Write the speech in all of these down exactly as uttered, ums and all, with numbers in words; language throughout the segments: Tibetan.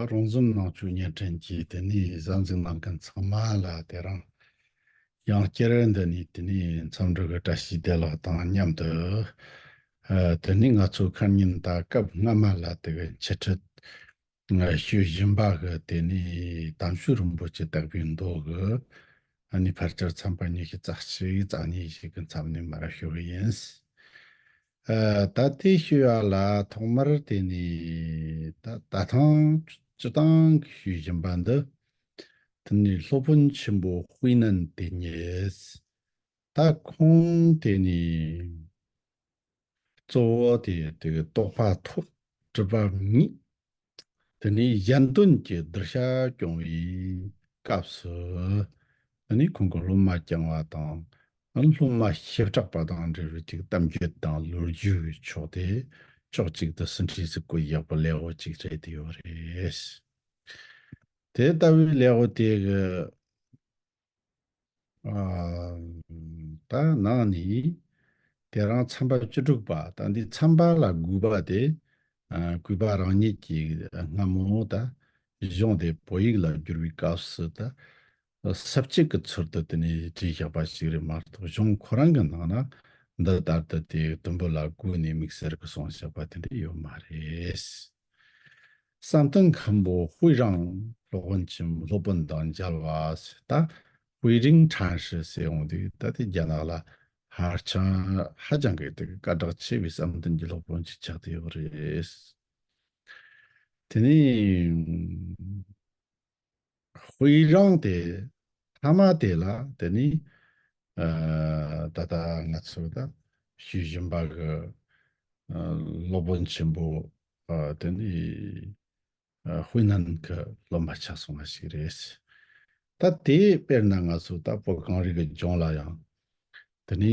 རོང་ཟོམ་ནང་ཆོས་བརྙན་འཕྲིན་གྱི་དེ་ནས་གཟའ་འཛིན་གནང་མཁན་ཚང་མ་ལ་དེ་རིང་ཡང་བསྐྱར་འདི་ནས་དེ་ནས་འཚམས་འདྲི་གི་བཀྲ་ཤིས་བདེ་ལེགས་དང་མཉམ་དུ། ཨ། དེ་ནས་ང་ཚོ་ཁ་ཉིན་ད་སྐབས་སྔ་མ་ལ་དེ་གི་འཆད་ཁྲིད་ཞུ་བཞིན་པ་གི་དེ་ནས་དམ་ཆོས་རིན་པོ་ཆེ་དག་པའི་མདོ་གི་ཨ་ནི་ཕལ་ཆེར་ཚན་པ་ཉི་ཤུ་རྩ་གཅིག་རྩ་གཉིས་ཤིག་གི་མཚམས་ནས་མར་ཞུ་གི་ཡིན། ཨ། ད་དེ་ཞུ་ཡ་ལ་ཐོག་མར་དེ་ནས་ད་ད་ཐེངས་སྤྱི་བཏང་གི་ཞུ་བཞིན་པ་འདི་དེ་ནས་སློབ་དཔོན་ཆེན་པོ་དཔེ་ནན་དེ་ཉིད། ད་ཁོང་དེ་ནས་གཙོ་བོ་དེ་དེ་གི་རྟོགས་པ་ཐོབ། གྲུབ་པ་བརྙེས། དེ་ནས་གཞན་དོན་གྱི་གདུལ་བྱ་སྐྱོང་བའི་སྐབས་སུ། དེ་ནས་ཁོང་གི་སློབ་མ་བསྐྱངས་པ་དང་། སློབ་མ་བྱེ་བྲག་པ་དང་འབྲེལ་བའི་ཅིག་གཏམ་རྒྱུད་དང་ལོ་རྒྱུས་ཀྱི་ཕྱོགས་དེ་ཕྱོགས་གཅིག་ཏུ་ཟིན་བྲིས་སུ་བཀོད་ཡག་པོ་ལེགས་པོ་ཅིག་རེད་དེ་ཡོད་རེད། དེ་ལྟ་བུའི་ལེགས་པོ་དེ་གི་ཨ། ད་ནང་ནས་དེ་རིང་ཚན་པ་བཅུ་དྲུག་པ། ད་འདི་ཚན་པ་ལ་དགོས་པ་དེ། ཨ། གུས་པ་རང་ཉིད་ཀྱིས་སྔ་མོ་ད་གཞུང་དེ་བོད་ཡིག་ལ་བསྒྱུར་བའི་སྐབས་སུ་ད་ས་བཅད་ཀྱི་ཚུལ་དུ་དེ་ནས་བྲིས་བཞག་པ་ཞིག་རེད་མ་གཏོགས། གཞུང་ཁོ་རང་གི་ནང་ན་འདི་ལྟར་དུ་དེ་དུམ་བུ་ལ་བགོས་ནས་དམིགས་བསལ་གྱི་གསུངས་བཞག་པ་དེ་འདྲ་ཡོད་མ་རེད། བསམ་གཏན་མཁན་པོ་དཔེ་རང་སློབ་དཔོན་ཆེན་སློབ་དཔོན་དང་མཇལ་བ་ཟེར། ད་དཔེ་རིང་ཕྲན་ཧྲི་ཟེར་འོང་དུས། ད་དེ་རྒྱ་ནག་ལ་ཧ་ཅང་ཧ་ཅང་གི་དེ་སྐད་གྲགས་ཆེ་བའི་བསམ་གཏན་གྱི་སློབ་དཔོན་ཅིག་ཆགས་བསྡད་ཡོད་རེད། དེ་ནས་དཔེ་རང་དེ་ཐ་མ་དེ་ལ་དེ་ནས། ཨ། ད་ལྟ་ང་ཚོ་ད་ཞུ་བཞིན་པ་གི། ཨ། སློབ་དཔོན་ཆེན་པོ། ཨ། དེ་ནས། ཨ། དཔེ་ནན་གྱི་སློབ་མ་ཆགས་སོང་བ་ཞིག་རེད། ད་དེ་དཔེར་ན་ང་ཚོ་ད་བོད་གངས་རི་གི་ལྗོངས་ལ་ཡང་། དེ་ནས་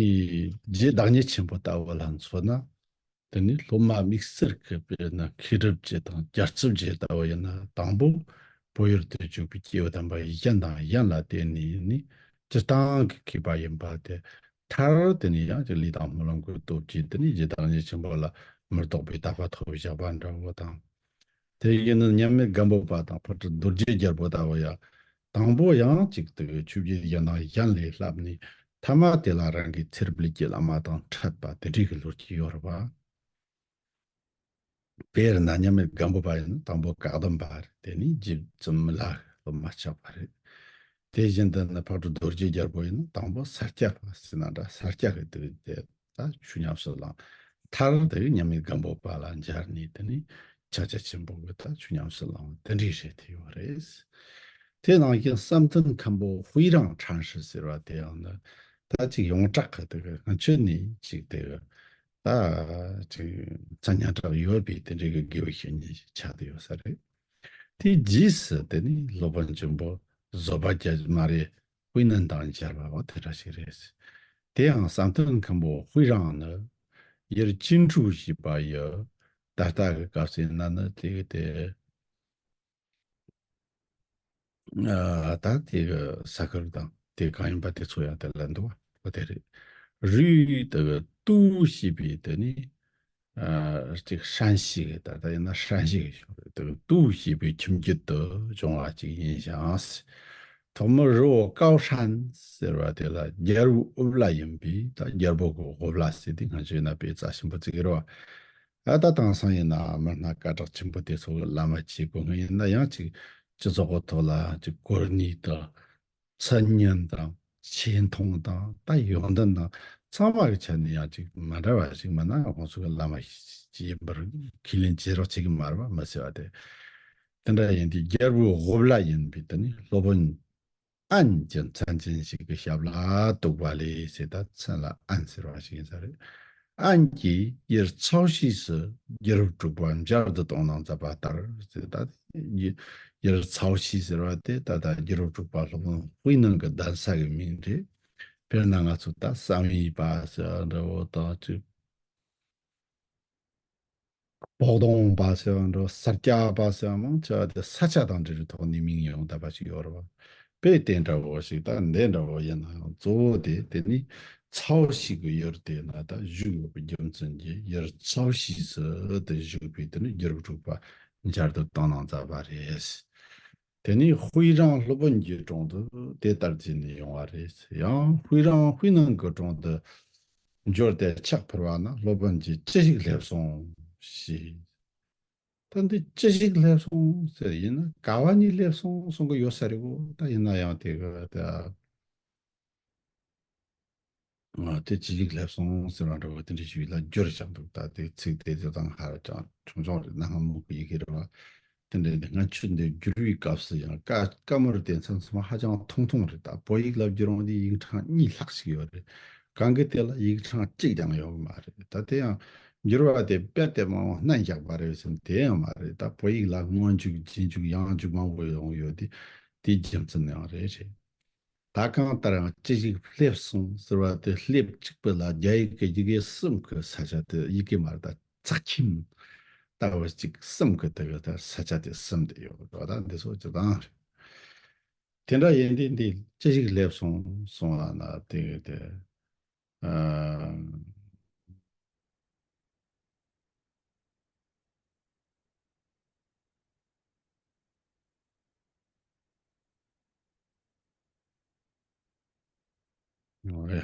རྗེ་བདག་ཉིད་ཆེན་པོ་ལྟ་བུ་ལ་མཚོན་ན། དེ་ནས་སློབ་མ་དམིགས་བསལ་གྱི་དཔེར་ན་མཁས་གྲུབ་རྗེ་དང་རྒྱལ་ཚབ་རྗེ་ལྟ་བུ་ཡིན་ན། དང་པོ་བོད་ཡུལ་དུ་བཞུགས་པའི་སྐྱེས་བུ་དམ་པ་གཞན་དང་གཞན་ལ་བརྟེན་ནས་ནི་སྤྱིར་བཏང་གི་མཁས་པ་ཡིན་པ་དེ། མཐར་དེ་ནས་ཡང་ཅིག་ལུས་དང་སྨོན་ལམ་གྱི་སྟོབས་ཀྱིས་དེ་ནས་རྗེ་བདག་ཉིད་ཆེན་པོ་ལ་མི་ལྡོག་པའི་དད་པ་ཐོབ་བཞག་པ་འདྲ་བོ་དང་། དེ་བཞིན་དུ་མཉམ་མེད་སྒམ་པོ་པ་དང་ཕག་གྲུ་རྡོ་རྗེ་རྒྱལ་པོ་ལྟ་བུ་ཡང་། དང་པོ་ཡང་ཅིག་དེ་གི་ཆོས་བརྒྱུད་གཞན་དང་གཞན་ལས་བསླབས་ནས། ཐ་མ་དེ་ལ་རང་གི་ཚེ་རབས་ལས་ཀྱི་བླ་མ་དང་འཕྲད་པ་དེ་འདྲའི་གི་ལོ་རྒྱུས་ཡོད་རེད་པ། དཔེར་ན་མཉམ་མེད་སྒམ་པོ་པ་ཡིན་ན་དང་པོ་བཀའ་གདམས་པ་རེད། དེ་ནས་རྗེ་བཙུན་མི་ལ་སློབ་མ་ཆགས་པ་རེད། དེ་བཞིན་དུ་ནི་ཕག་གྲུ་རྡོ་རྗེ་རྒྱལ་པོ་ཡིན་ན་དང་པོ་ས་སྐྱ་པ་ཟེར་ན་འདྲ། ས་སྐྱ་གི་དེ་དེ་ད་ཆོས་ཉམས་སུ་བླངས། མཐར་དེ་མཉམ་མེད་སྒམ་པོ་པ་ལ་མཇལ་ནས་དེ་ནས་ཕྱག་རྒྱ་ཆེན་པོ་གི་ད་ཆོས་ཉམས་སུ་བླངས་པ་དེ་འདྲའི་རེད་དེ་ཡོད་རེད། དེ་ནང་བཞིན་བསམ་གཏན་མཁན་པོ་དཔེ་རང་ཕྲན་ཧྲི་ཟེར་བ་དེ་ཡང་ནི་ད་ཅིག་ཡོངས་གྲགས་ཀྱི་དེ་གི་སྔ་ཆོས་ནས་ཅིག་དེ་གི་ད་ཅིག་མཚན་སྙན་གྲགས་ཡོད་པའི་དེ་འདྲའི་གི་དགེ་བའི་བཤེས་གཉེན་ཞིག་ཆགས་བསྡད་ཡོད་ས་རེད། དེའི་རྗེས་སུ་དེ་ནི་སློབ་དཔོན་ཆེན་པོ་བཟོད་པ་རྒྱ་མ་རི་དཔེ་ནན་དང་མཇལ་བའོ་དེ་འདྲ་ཞིག་རེད། དེ་ཡང་བསམ་གཏན་མཁན་པོ་དཔེ་རང་ནི་ཡུལ་ཅིན་ཀྲུའུ་ཞེས་པ་ཡི་ད་ལྟ་གི་སྐབས་སུ་ཡིན་ན་ནི་དེ་གི་དེ། ཨ། ད་དེ་གི་ས་ཁུལ་དང་དེ་གང་ཡིན་པ་དེ་ཚོ་ཡང་དེ་ལ་འདུག་པ། འོ་དེ་རེད། རུའི་དེ་གི་ཏུའུ་ཞེས་པའི་དེ་ནི། ཨ། ཅིག་ཧྲན་ཞི་གི་ད་ལྟ་ཡིན་ན་ཧྲན་ཞི་གི་ཞོར་དེ་གི་ཏུའུ་ཞེས་པའི་ཁྱིམ་རྒྱུད་དུ་བྱུང་བ་ཅིག་ཡིན་ཞིང་། ཐོག་མར་རི་བོ་ཀའོ་ཧྲན་ཟེར་བ་དེ་ལ་རྒྱལ་པོའི་དབུ་བླ་ཡིན་པས། ད་རྒྱལ་པོ་གི་དབུ་བླ་ཟེར་དུས་སྔ་ཆོས་ན་དཔེ་རྩ་ཆེན་པོ་བརྩི་གི་རེད་པ། ཨ། ད་དེང་སང་ཡིན་ན་མི་སྣ་སྐད་གྲགས་ཆེན་པོ་དེ་ཚོ་གི་བླ་མ་བྱེད་དགོས་ངེས་ཡིན་ན་ཡང་ཅིག་སྤྱི་ཚོགས་ཀྱི་ཐོག་ལ་ཅིག་གོ་གནས་དང་མཚན་སྙན་དང་ཆེ་མཐོང་དང་ད་ཡོན་ཏན་དང་ཚང་མ་གི་ཆ་ནས་ཡང་ཅིག་མ་འདྲ་བ་ཞིག་མིན་ན་ཁོང་ཚོ་གི་བླ་མ་ཞིག་ཡིན་པར་ཁས་ལེན་བྱེད་རོགས་བྱེད་ཀྱི་མ་རེད་པ། མི་ཟེར་བ་དེ། དེ་འདྲ་ཡིན་དུས་རྒྱལ་པོའི་དབུ་བླ་ཡིན་པའི་དེ་ནི་སློབ་དཔོན་ཨན་གྱི་མཚན་ཅན་ཞིག་གི་ཞབས་ལ་གཏུགས་པ་ལས་ཟེར། ད་མཚན་ལ་ཨན་ཟེར་བ་ཞིག་ཡིན་ས་རེད། ཨན་གྱིས་ཡུལ་ཚའོ་ཤི་སུ་རྒྱུད་རབས་དྲུག་པ་མཇལ་དུ་གཏོང་གནང་མཛད་པ་ལྟར་ཟེར། ད་ཡུལ་ཚའོ་ཤི་ཟེར་བ་དེ་ད་ལྟ་རྒྱུད་རབས་དྲུག་པ་སློབ་དཔོན་དཔེ་ནན་གྱི་གདན་ས་གི་མིང་རེད། དཔེར་ན་ང་ཚོ་ད་བསམ་ཡས་པ་ཟེར་བ་འདྲ་བོ་དང་ཅིག་སྤོག་སྡོང་པ་ཟེར་བ་འདྲ། ས་སྐྱ་པ་ཟེར་བ་མང་ཆེ་བ་དེ་ས་ཆ་དང་འབྲེལ་བའི་ཐོག་ནས་མིང་ཡང་བཏགས་པ་ཞིག་ཡོད་རེད་པ། དཔེ་དེ་འདྲ་བོ་ཞིག་ད་འདི་འདྲ་བོ་ཡིན་ན་ཡང་གཙོ་བོ་དེ་དེ་ནི་ཚའོ་ཤི་གི་ཡུལ་དེ་ན་ད་བཞུགས་ཡོད་པའི་རྒྱུ་མཚན་གྱིས་ཡུལ་ཚའོ་ཤི་སུ་དེ་བཞུགས་པའི་དེ་ནི་རྒྱུད་རབས་དྲུག་པ་ མཇལ་དུ་བཏང་གནང་མཛད་པ་རེད། དེ་ནས་ཧུའེ་རང་སློབ་དཔོན་གྱི་དྲུང་དུ་དེ་ལྟར་བྱས་ནས་ཡོང་བ་རེད། ཡང་ཧུའེ་རང་ཧུའེ་ནང་གི་དྲུང་དུ་འབྱོར་ཏེ་ཕྱག་ཕུལ་བ་ན། སློབ་དཔོན་གྱིས་ཅི་ཞིག་སླེབས་སོང་ཞེས། ད་འདི་ཅི་ཞིག་སླེབས་སོང་ཟེར་ཡིན་ན། ག་བ་ནས་སླེབས་སོང་གསུང་གི་ཡོད་ས་རེད་གོ། ད་ཡིན་ན་ཡང་དེ་གི་ད། ང་དེ་ཅི་ཞིག་སླེབས་སོང་ཟེར་བ་འདྲ་བོ་དེ་འདྲ་ཞིག་ལ་བསྒྱུར་བཞག་འདུག། ད་དེ་ཚིག་དེ་ཚོ་དང་ཧ་ཅང་ཆུང་ཆུང་རེད། གནའ་སྔ་མོ་གི་ཡི་གེ་རེད་བ། དེ་འདྲ་ནི་སྔ་ཆོས་འདི་བསྒྱུར་བའི་སྐབས་སུ་ཡང་བཀའ་བཀའ་མོལ་དེ་མཚམས་མཚམས་ཧ་ཅང་ཐུང་ཐུང་རེད། ད་བོད་ཡིག་ལ་བསྒྱུར་འོང་དུས་ཡིག་ཕྲེང་གཉིས་ལྷག་ཞིག་ཡོད་རེད། གང་གི་དེ་ལ་ཡིག་ཕྲེང་གཅིག་ཀྱང་ཡོད་མ་རེད། ད་དེ་ཡང་བསྒྱུར་བ་དེ་དཔེ་དེ་མང་བོ་བསྣན་བཞག་པ་རེད་ཟེར་ན་དེ་ཡང་མ་རེད། ད་བོད་ཡིག་ལ་སྔོན་འཇུག་རྗེས་འཇུག་ཡང་འཇུག་མང་བོ་ཡོང་ཡོད་དེ། དེའི་རྒྱུ་མཚན་ཡང་རེད་རེད། ད་གང་ལྟར་ཡང་ཅི་ཞིག་སླེབས་སོང་ཟེར་བ་དེ། སླེབས་གཅིག་པུ་ལ་རྒྱ་ཡིག་གི་ཡི་གེ་གསུམ་གྱི་ས་ཆ་དེ། ཡི་གེ་མ་རེད། ད་ཚེག་ཁྱིམ་ལྟ་བུ་གཅིག་གསུམ་གྱི་དེ་གི་ད་ས་ཆ་དེ་གསུམ་དེ་ཡོད་འགྲོ། ད་འདི་ཚོ་སྤྱིར་བཏང་རེད། དེ་འདྲ་ཡིན་དུས་འདི་ཅི་ཞིག་སླེབས་སོང་གསུང་བ་ན་དེ་གི་དེ། ཨ། ཨོ་ཡ།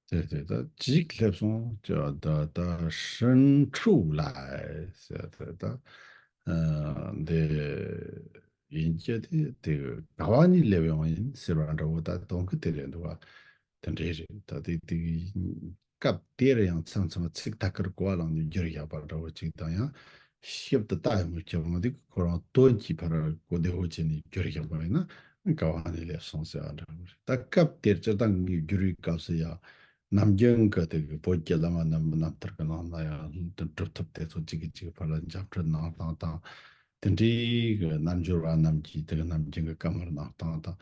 དེ་དེ་ད་ཅི་ཞིག་སླེབས་སོང་ཅེས་པ་ད། ད་ཧྲིན་ཁྲུའུ་ལའེ་ཟེར་ད། ད་ཨ་འདི་ཡིན་གྱི་དེ་དེ་ག་བ་ནས་སླེབས་ཡོང་ཡིན་ཟེར་བ་འདྲ་བོ་ད་དོན་གྱི་དེ་རེད་འདུག་བ། དེ་འདྲའི་རེད། ད་དེ་དེ་སྐབས་དེར་ཡང་མཚམས་མཚམས་ཚིག་ཐད་ཀར་གོ་བ་བླངས་ནས་བསྒྱུར་བཞག་པ་འདྲ་བོ་ཅིག་དང་། ཡང་ཞིབ་ཏུ་ལྟ་ཡོང་གི་ཁྱེད་རང་དེ་ཁོ་རང་དོན་གྱི་ཕར་གོ་བདེ་བོ་བྱས་ནས་བསྒྱུར་བཞག་པ་ཡིན་ན་ག་བ་ནས་སླེབས་སོང་ཟེར་བ་འདྲ་བོ་རེད། ད་སྐབས་དེར་སྤྱིར་བཏང་གི་བསྒྱུར་བའི་སྐབས་སུ་ཡང་ནམ་རྒྱུན་གྱི་དེ་གི་བོད་ཀྱི་བླ་མ་རྣམས་རྣམ་ཐར་གྱི་ནང་ན་ཡང་དེ་གྲུབ་ཐོབ་དེ་ཚོ་གཅིག་གིས་གཅིག་ཕར་ལ་འཇམ་འཕྲད་གནང་སྟངས་དང་། དེ་འདྲའི་གི་རྣལ་འབྱོར་བ་རྣམས་ཀྱིས་དེ་གི་ནམ་རྒྱུན་གྱི་བཀའ་མོལ་གནང་སྟངས་དང་།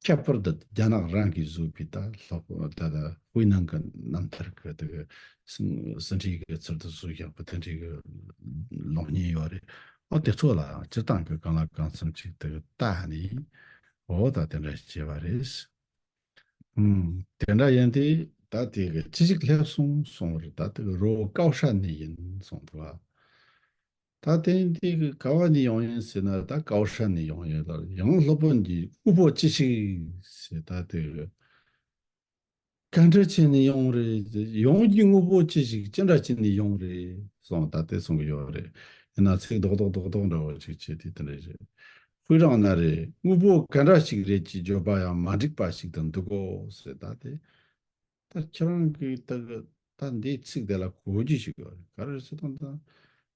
ཁྱད་པར་དུ་རྒྱ་ནག་རང་གིས་བཟོས་པའི་ད་ལྷག་ད་ལྟ་ཧུའེ་ནང་གི་རྣམ་ཐར་གྱི་དེ་གི་ཟིན་བྲིས་ཀྱི་ཚུལ་དུ་བཟོས་བཞག་པ་དེ་འདྲའི་གི་ལོག་གཉིས་ཡོད་རེད། ཨོ་དེ་ཚོ་ལ་ཡང་སྤྱིར་བཏང་གི་གང་ལ་གང་འཚམ་ཅིག་དེ་གི་ལྟ་ནས། ཨོ་ད་དེ་འདྲ་བྱས་པ་རེད། ཨུམ། དེ་འདྲ་ཡིན་དུས་ད་དེ་གི་ཅི་ཞིག་སླེབས་སོང་གསུང་བ་རེད། ད་དེ་གི་རོ་ཀའོ་ཧྲན་ནས་ཡིན་གསུངས་འདུག་བ། ད་དེ་འདི་གི་ག་བ་ནས་ཡོང་ཡིན་ཟེར་ན། ད་ཀའོ་ཧྲན་ནས་ཡོང་ཡོད་ལ། ཡང་སློབ་དཔོན་གྱིས་དངོས་པོ་ཅི་ཞིག་ཟེར། ད་དེ་གི་ག་འདྲ་བྱས་ནས་ཡོང་རེད། ཡོང་རྒྱུའི་དངོས་པོ་ཅི་ཞིག་ཅི་འདྲ་བྱས་ནས་ཡོང་རེད་གསུངས། ད་དེ་གསུང་གི་ཡོད་རེད། ཡིན་ན་ཚིག་རྡོག་རྡོག་རྡོག་རྡོག་འདྲ་བོ་ཅིག་བྱས་དུས་དེ་འདྲ་རེད། དཔེ་རང་ན་རེད། དངོས་པོ་ག་འདྲ་ཞིག་རེད་ཅེས་བརྗོད་པ་ཡང་མ་འགྲིག་པ་ཞིག་ཏུ་འདུག་གོ་ཟེར། ད་དེ་ད་ཁྱེད་རང་གིས་ད་གི་ད་འདིའི་ཚིག་དེ་ལ་གོ་རྒྱུ་ཞིག་ཡོད་རེད། ག་རེ་ཟེར་དང་ད་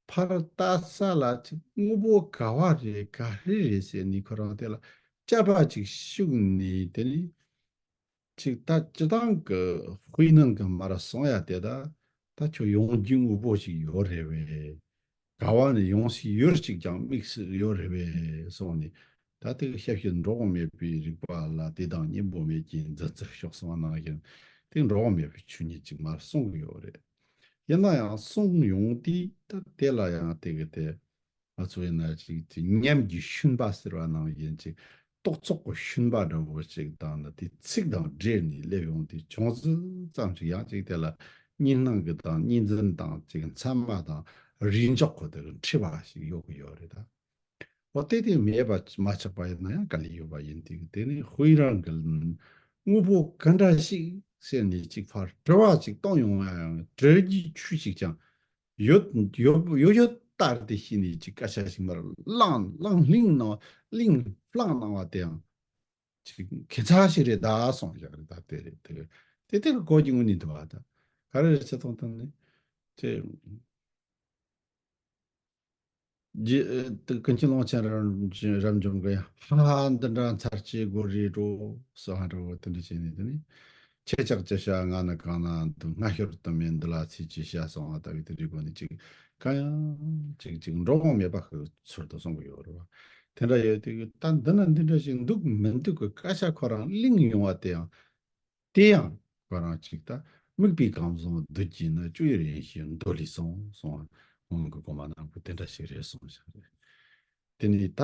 ཕར་ལྟ་ས་ལ་ཅིག་དངོས་པོ་ག་བ་རེད་ག་རེ་རེད་ཟེར་ནས་ཁོ་རང་དེ་ལ་དཔྱད་པ་ཅིག་ཞུགས་ནས། དེ་ནས་ཅིག་ད་སྤྱིར་བཏང་གི་དཔེ་ནང་གི་མར་གསུང་ཡ་དེ་ད་ད་ཁྱོད་ཡོང་རྒྱུའི་དངོས་པོ་ཞིག་ཡོད་རེད་བས། ག་བ་ནས་ཡོང་སྲིད་ཡོད་ཅིག་ཀྱང་དམིགས་སུ་ཡོད་རེད་བས་གསུངས་ནས། ད་དེ་གི་ཞབས་ཕྱི་འགྲོ་འོང་མེད་པའི་རིག་པ་ལ་དེ་དང་གཉེན་པོ་མེད་ཀྱི་འཛིན་ཚུལ་ཤོག་གསུངས་པ་ནང་བཞིན། དེ་འགྲོ་འོང་མེད་པའི་ཆོས་ཉིད་ཅིག་མར་གསུང་གི་ཡོད་རེད། ཡིན་ན་ཡང་གསུང་ཡོང་དུས་ད་དེ་ལ་ཡང་དེ་གི་དེ་ང་ཚོ་ཡིན་ན་ཅིག་དེ་ཉམས་ཀྱི་ཤུན་པ་ཟེར་བ་ནང་བཞིན་ཅིག་རྟོག་ཚོགས་ཀྱི་ཤུན་པ་འདྲ་བོ་ཅིག་དང་ནི་དེ་ཚིག་དང་སྦྲེལ་ནས་སླེབས་ཡོང་དུས། ཅུང་ཟད་ཙམ་ཞིག་ཡང་ཅིག་དེ་ལ་གཉིས་སྣང་གི་དང་གཉིས་འཛིན་དང་ཅིག་མཚན་མ་དང་རིགས་འཇོག་གི་དེ་གི་འཁྲུལ་པ་ཞིག་ཡོད་གི་ཡོད་རེད་ད། འོ་དེ་དེ་མེད་པ་མ་ཆགས་པ་ཡིན་ན་ཡང་དཀའ་ལས་ཡོད་པ་ཡིན་དུས། དེ་ནི་དཔེ་རང་གི་དངོས་པོ་ག་འདྲ་ཞིག་ཟེར་ནས་ཅིག་ཕར་དྲི་བ་ཅིག་གཏོང་ཡོང་ན་ཡང་དྲི་རྒྱུའི་ཆོས་ཅིག་ཀྱང་ཡོད་ཡོད་ཡོད་ཡོད་ལྟར་དེ་ཤེས་ནས་ཅིག་སྐད་ཆ་ཞིག་མར་བླངས་བླངས་བླངས་གནང་བླངས་བླངས་གནང་བ་དེ་ཡང་ཅིག་ཁྱད་མཚར་ཞིག་རེད་ད་གསུངས་བཞག་རེད། ད་དེ་རེད། དེ་དེ་དེ་གོ་རྒྱུ་དངོས་གནས་འདུག་བ། ད་ག་རེ་རེད་ཟེར་དང་ད་ནི་དེ། རྗེ་ཀུན་མཁྱེན་ཀློང་ཆེན་རབ་འབྱམས་གྱིས། ཧ་ཧ། འདི་འདྲ་མཚར་སྐྱེ་དགོས་རེད་འགྲོ་ཟེར་བ་འདྲ་བོ་དེ་འདྲ་བྱས་ནས། དེ་ནས་ཁྱེད་ཅག་ཅི་བྱ། ང་ནི་གང་ན་འདུག། སྔ་ཤོར་དུ་མེད། འདི་ལ་ཚིག་ཅི་བྱ་གསུང་བ་ལྟ་བུའི་དེ་འདྲའི་སྒོ་ནས་ཅིག་གང་ཡང་ཅིག་ཅིག་འགྲོ་འོང་མེད་པ་གི་ཚུལ་དུ་གསུང་གི་ཡོད་རེད་བ། དེ་འདྲ་ཡོད་དུས་ད་འདི་ན་འདི་འདྲ་ཞིག་འདུག་མི་འདུག་གི་སྐད་ཆ་ཁོ་རང་གླེང་ཡོང་བ་དེ་ཡང་། དེ་ཡང་ཁོ་རང་ཅིག་ད་དམིགས་པའི་གང་བཟང་བདུད་ཀྱི་ནི། སྤྱོད་ཡུལ་ཡིན་ཞེས་མདོ་ལས་གསུངས་གསུངས། སྔོན་གྱི་གོང་མ་རྣམས་ཀྱིས་དེ་འདྲ་ཞིག་རེད་གསུངས་བཞག་རེད། དེ་ནས་ད་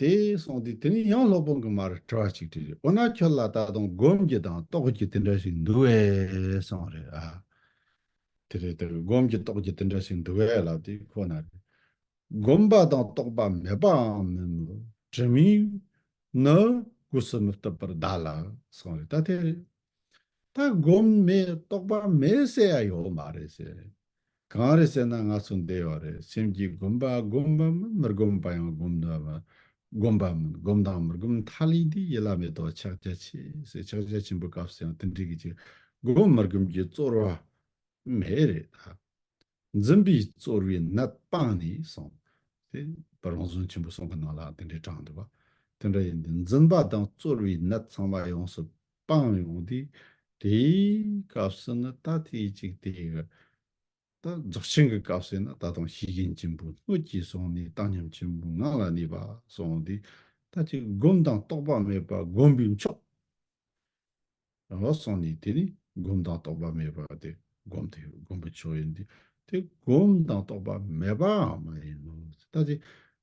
དེ་གསུངས་དུས་དེ་ནས་ཡང་སློབ་དཔོན་གྱིས་མར་དྲི་བ་ཅིག་དྲིས་རེད། འོ་ན་ཁྱོད་ལ་ད་དུང་སྒོམ་རྒྱུ་དང་རྟོགས་རྒྱུ་དེ་འདྲ་ཞིག་འདུག་གས་གསུངས་རེད་ཨ། དེ་རེད། དེ་སྒོམ་རྒྱུ་རྟོགས་རྒྱུ་དེ་འདྲ་ཞིག་འདུག་གས་ལབ་དུས་ཁོ་ན་རེད། བསྒོམས་པ་དང་རྟོགས་པ་མེད་པའང་མིན་ནོ། དྲི་མས་ནི་གོས་སུ་མི་བཏུབ་པར་གདའ་ལ་གསུངས་རེད། ད་དེ་རེད། ད་བསྒོམས་མེད་རྟོགས་པ་མེད་ཟེར་ཡ་ཡོད་མ་རེད་ཟེར། གང་རེད་ཟེར་ན་ང་ཚོ་འདི་ཡོད་རེད། སེམས་ཀྱིས་བསྒོམས་པ་བསྒོམས་པ་མིན། མི་བསྒོམས་པ་ཡང་བསྒོམས་པ་མིན། བསྒོམས་པ་མིན། བསྒོམས་དང་མི་བསྒོམས་མཐའ་ལས་འདས། ཡིད་ལ་མེད་དོ་ཕྱག་རྒྱ་ཆེ་ཟེར། ཕྱག་རྒྱ་ཆེན་པོའི་སྐབས་སུ་ཡང་དེ་འདྲའི་གི་ཅིག་བསྒོམ་མི་བསྒོམ་གྱི་རྩོལ་བ་མེད་རེད་ད། འཛིན་པའི་རྩོལ་བའི་ནད་སྤངས་ནས་གསུངས། དེ་རང་གཞུང་ཆེན་པོ་གསུམ་གྱི་ནང་ལ་དེ་འདྲའི་དྲངས་འདུག་པ། དེ་འདྲ་ཡིན་དུས་འཛིན་པ་དང་རྩོལ་བའི་ནད་ཚང་མ་ཡོངས་སུ་སྤངས་ཡོང་དུས། དེའི་སྐབས་སུ་ནི་ད་དེའི་ཅིག་དེའི་གི་ད་རྫོགས་ཆེན་གྱི་སྐབས་སུ་ན་ད་དུང་ཤེས་བཞིན་ཆེན་པོ་སྣོད་ཀྱིས་བཟུང་ནས་བཏང་སྙོམས་ཆེན་པོའི་ངང་ལ་གནས་པ་གསུངས་དུས། ད་ཅིག་བསྒོམ་དང་རྟོགས་པ་མེད་པ་བསྒོམ་པའི་མཆོག་འོ་སོང་ནས་དེ་ནི་བསྒོམ་དང་རྟོགས་པ་མེད་པ་དེ་བསྒོམ་དེ་བསྒོམ་པའི་མཆོག་ཡིན་ཏེ། དེ་བསྒོམ་དང་རྟོགས་པ་མེད་པའང་མ་ཡིན་ནོ། ད་དེ་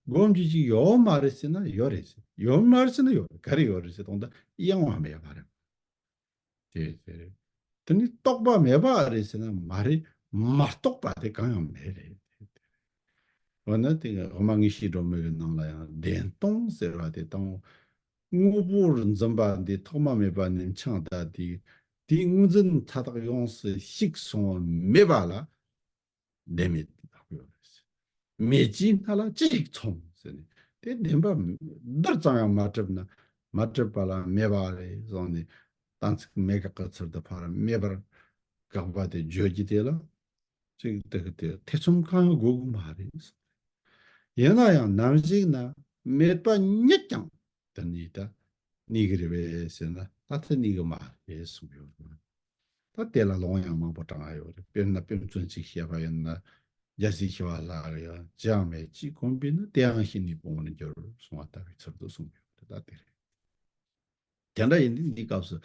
བསྒོམ་རྒྱུ་ཅིག་ཡོད་མ་རེད་ཟེར་ན་ཡོད་རེད་ཟེར། ཡོད་མ་རེད་ཟེར་ན་ཡོད་རེད། ག་རེ་ཡོད་རེད་ཟེར་དང་། ད་གཡེང་བ་མེད་པ་རེད། དེ་དེ་རེད། དེ་ནི་རྟོགས་པ་མེད་པ་རེད་ཟེར་ན་མ་རེད། མ་རྟོགས་པ་དེ་གང་ཡང་མེད་རེད། འོ་ན་དེ་འོག་མ་དངོས་གཞིའི་སྒྲོན་མེ་གི་ནང་ལ་ཡང་བདེན་སྟོང་ཟེར་བ་དེ་དང་། དངོས་པོར་འཛིན་པ་འདི་ཐོག་མ་མེད་པ་ནས་འཆིང་ད་དེ། དེའི་དངོས་འཛིན་མཐའ་དག་ཡོངས་སུ་ཞིག་སོང་བ་མེད་པ་ལ་བདེན་མེད་ལབ་ཀྱི་ཡོད་རེད། མེད་ཀྱི་སྣང་ལ་ཅི་ཞིག་མཚུངས་ཟེར་ནས། དེ་བདེན་པ་བསྡུར་ཙམ་ཡང་མ་གྲུབ་ན། མ་གྲུབ་པ་ལ་མེད་པ་རེད་གསུངས་ནས། གཏན་ཚིགས་མེད་དགག་གི་ཚུལ་དུ་ཕར་མེད་པར་དགག་པ་དེ་བརྗོད་རྒྱུ་དེ་ལ། ཅིག་དེ་གི་དེ་ཐེ་ཚོམ་གང་ཡང་དགོས་ཀྱི་མ་རེད། ཡིན་ན་ཡང་ནམ་ཞིག་ན་མེད་པ་རྙེད་ཀྱང་དེ་ནས་ད་གནས་ཀྱི་རེད་པས་ཟེར་ན། ད་དེ་གནས་ཀྱི་མ་རེད་གསུངས་ཡོད། ད་དེ་ལ་ལུང་ཡང་མང་པོ་དྲངས་ཡོད་རེད། དཔེར་ན་དཔེ་མཚོན་ཅིག་བཤད་པ་ཡིན་ན། རྒྱལ་སྲས་ཞི་བ་ལྷ་གིས་ཡང་ཅི་ཡང་མེད་ཅེས་བསྒོམས་པས་ན། དེ་ཡང་ཤེས་ནས་སྤོང་བར་འགྱུར་གསུངས་པ་ལྟ་བུའི་ཚུལ་དུ་གསུངས་ཡོད་རེད། ད་དེ་རེད། དེ་འདྲ་ཡིན་དུས་འདིའི་སྐབས་སུ།